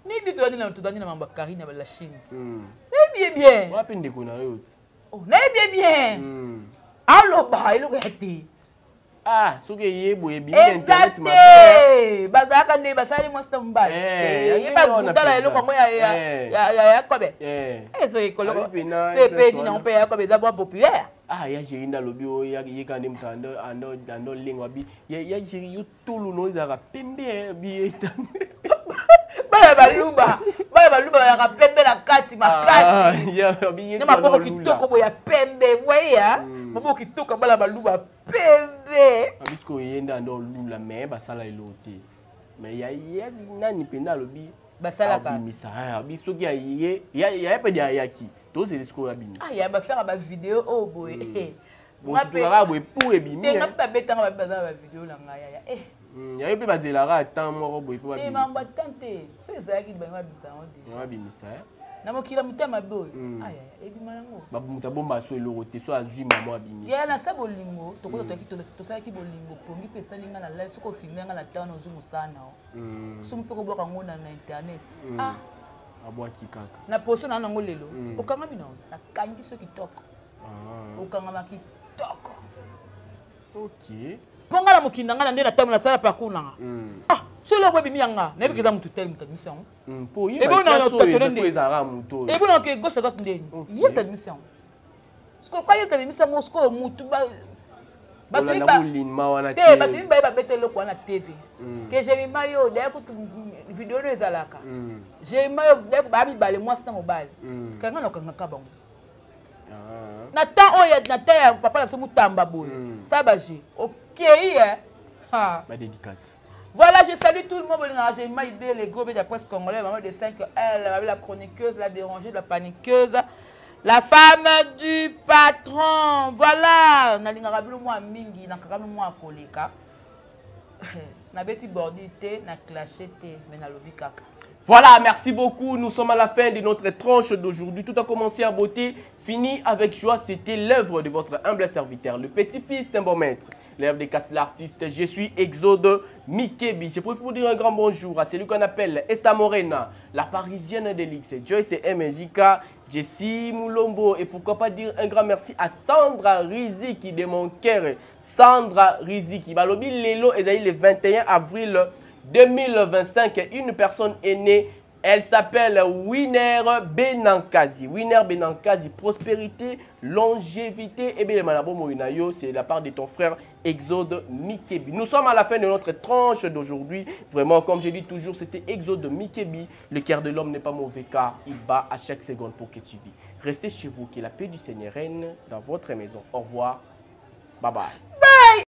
Nayebi to na to na mamba Karine la Chine. Nayebi ye bien. Wapi ndeko na yo ti? Oh, nayebi ye bien. Aloba eloko ya te. Ah, soki eye boye ebimi eza internet mabe. te bazalaka nde basali mwasi na mobali Eh, ye bakutala eloko yango ya kobe soki Abi pena, sepedi nango mpe ya kobe eza bwa populaire. Ah, ya Jerry nde alobi oyo ye kaka nde moto ando lengo abi ya Jerry yo tolo no ezalaka pembe bi ye bana baluba bana baluba bazalaka pembe na kati makasi na maboko kitoko boye ya pembe voye maboko kitoko bana baluba pembe. Abisiko ye nde ando lula mais basala eloko te mais ya ye nani mpenza alobi basalaka abimisa abi soki ya ye ya mpe ayaki tozela sikoyo abimisa. Ah ya bafere ba vidéo oyo boye bosutukaka boye pour ebimi te nga mpe babetanga babi baza na bavideo na ngai yaya ya ye mpe bazelaka temps moko boye mpo te mambo atan te so ezalaki bango babimisa yango deja babimisa na mokili ya motema mabe oyo ayaya ebima nango moto abomba so eloko te so azwi mama abimisi yaya na sa bolingo tokoza tosalaki bolingo pongi mpe esali nga na lai soki ofilme nga na tano ozwi mosala na yo so mpe kobwaka yango na internet ah abwaki kaka na position na nango lelo okangami na nakangi so kitoko okangama kitoko. OK. Mpo nga na mokili na ngai na nde na ntango nasala parcours nanga ah so eloko ebimi yanga nayebi keza motu tel moto abimisi yango ebona ke gauche à droite ndeni ye moto abimisi yango sikoyo kwa ye moto abimisi yango sikoyo motu bato mibale babeta eloko wana TV ke Jemima yo daye kutu video no ezalaka Jemima yo daye baya mibale mwasi na mobali kanga na okangaka bango na temps oyo na temps ya papa na biso Mutamba boye ça ba je okei Ba dédicace. Voilà, je salue tout le monde. J'ai idée, les gros de la presse congolaise, maman de 5 L, la chroniqueuse, la dérangée, la paniqueuse, la femme du patron. Voilà, nalingaka bino mwa mingi, nakaka mwa koleka. Nabeti bordi te, na clashé te, mais nalobi kaka. Voilà, merci beaucoup. Nous sommes à la fin de notre tranche d'aujourd'hui. Tout a commencé à beauté, fini avec joie. C'était l'œuvre de votre humble serviteur, le petit-fils d'un bon maître, l'œuvre de Casse l'artiste. Je suis Exode Mikebi. Je préfère vous dire un grand bonjour à celui qu'on appelle Esta Morena, la parisienne de l'X, Joyce MJK, Jessie Moulombo. Et pourquoi pas dire un grand merci à Sandra Riziki de mon cœur. Sandra Riziki. Balobi Lelo, Esaïe, le 21 avril 2025, une personne est née, elle s'appelle Winner Benankazi. Winner Benankazi, prospérité, longévité, et bien Malabo Moinayo, c'est la part de ton frère Exode Mikebi. Nous sommes à la fin de notre tranche d'aujourd'hui. Vraiment, comme je dis toujours, c'était Exode Mikebi. Le cœur de l'homme n'est pas mauvais car il bat à chaque seconde pour que tu vis. Restez chez vous, que la paix du Seigneur règne dans votre maison. Au revoir. Bye bye. Bye.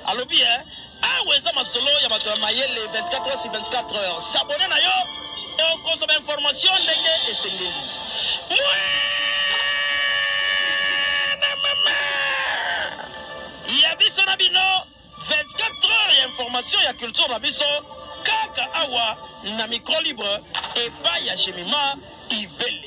Alobi eh, awa eza masolo ya bato ya mayele 24 heures sur 24 heures. S'abonner na yo okozwa ba information ndenge esengeli. Mwana mama ya biso na bino 24 heures ya information ya culture na biso kaka awa na micro libre epai ya Jemima Ibele.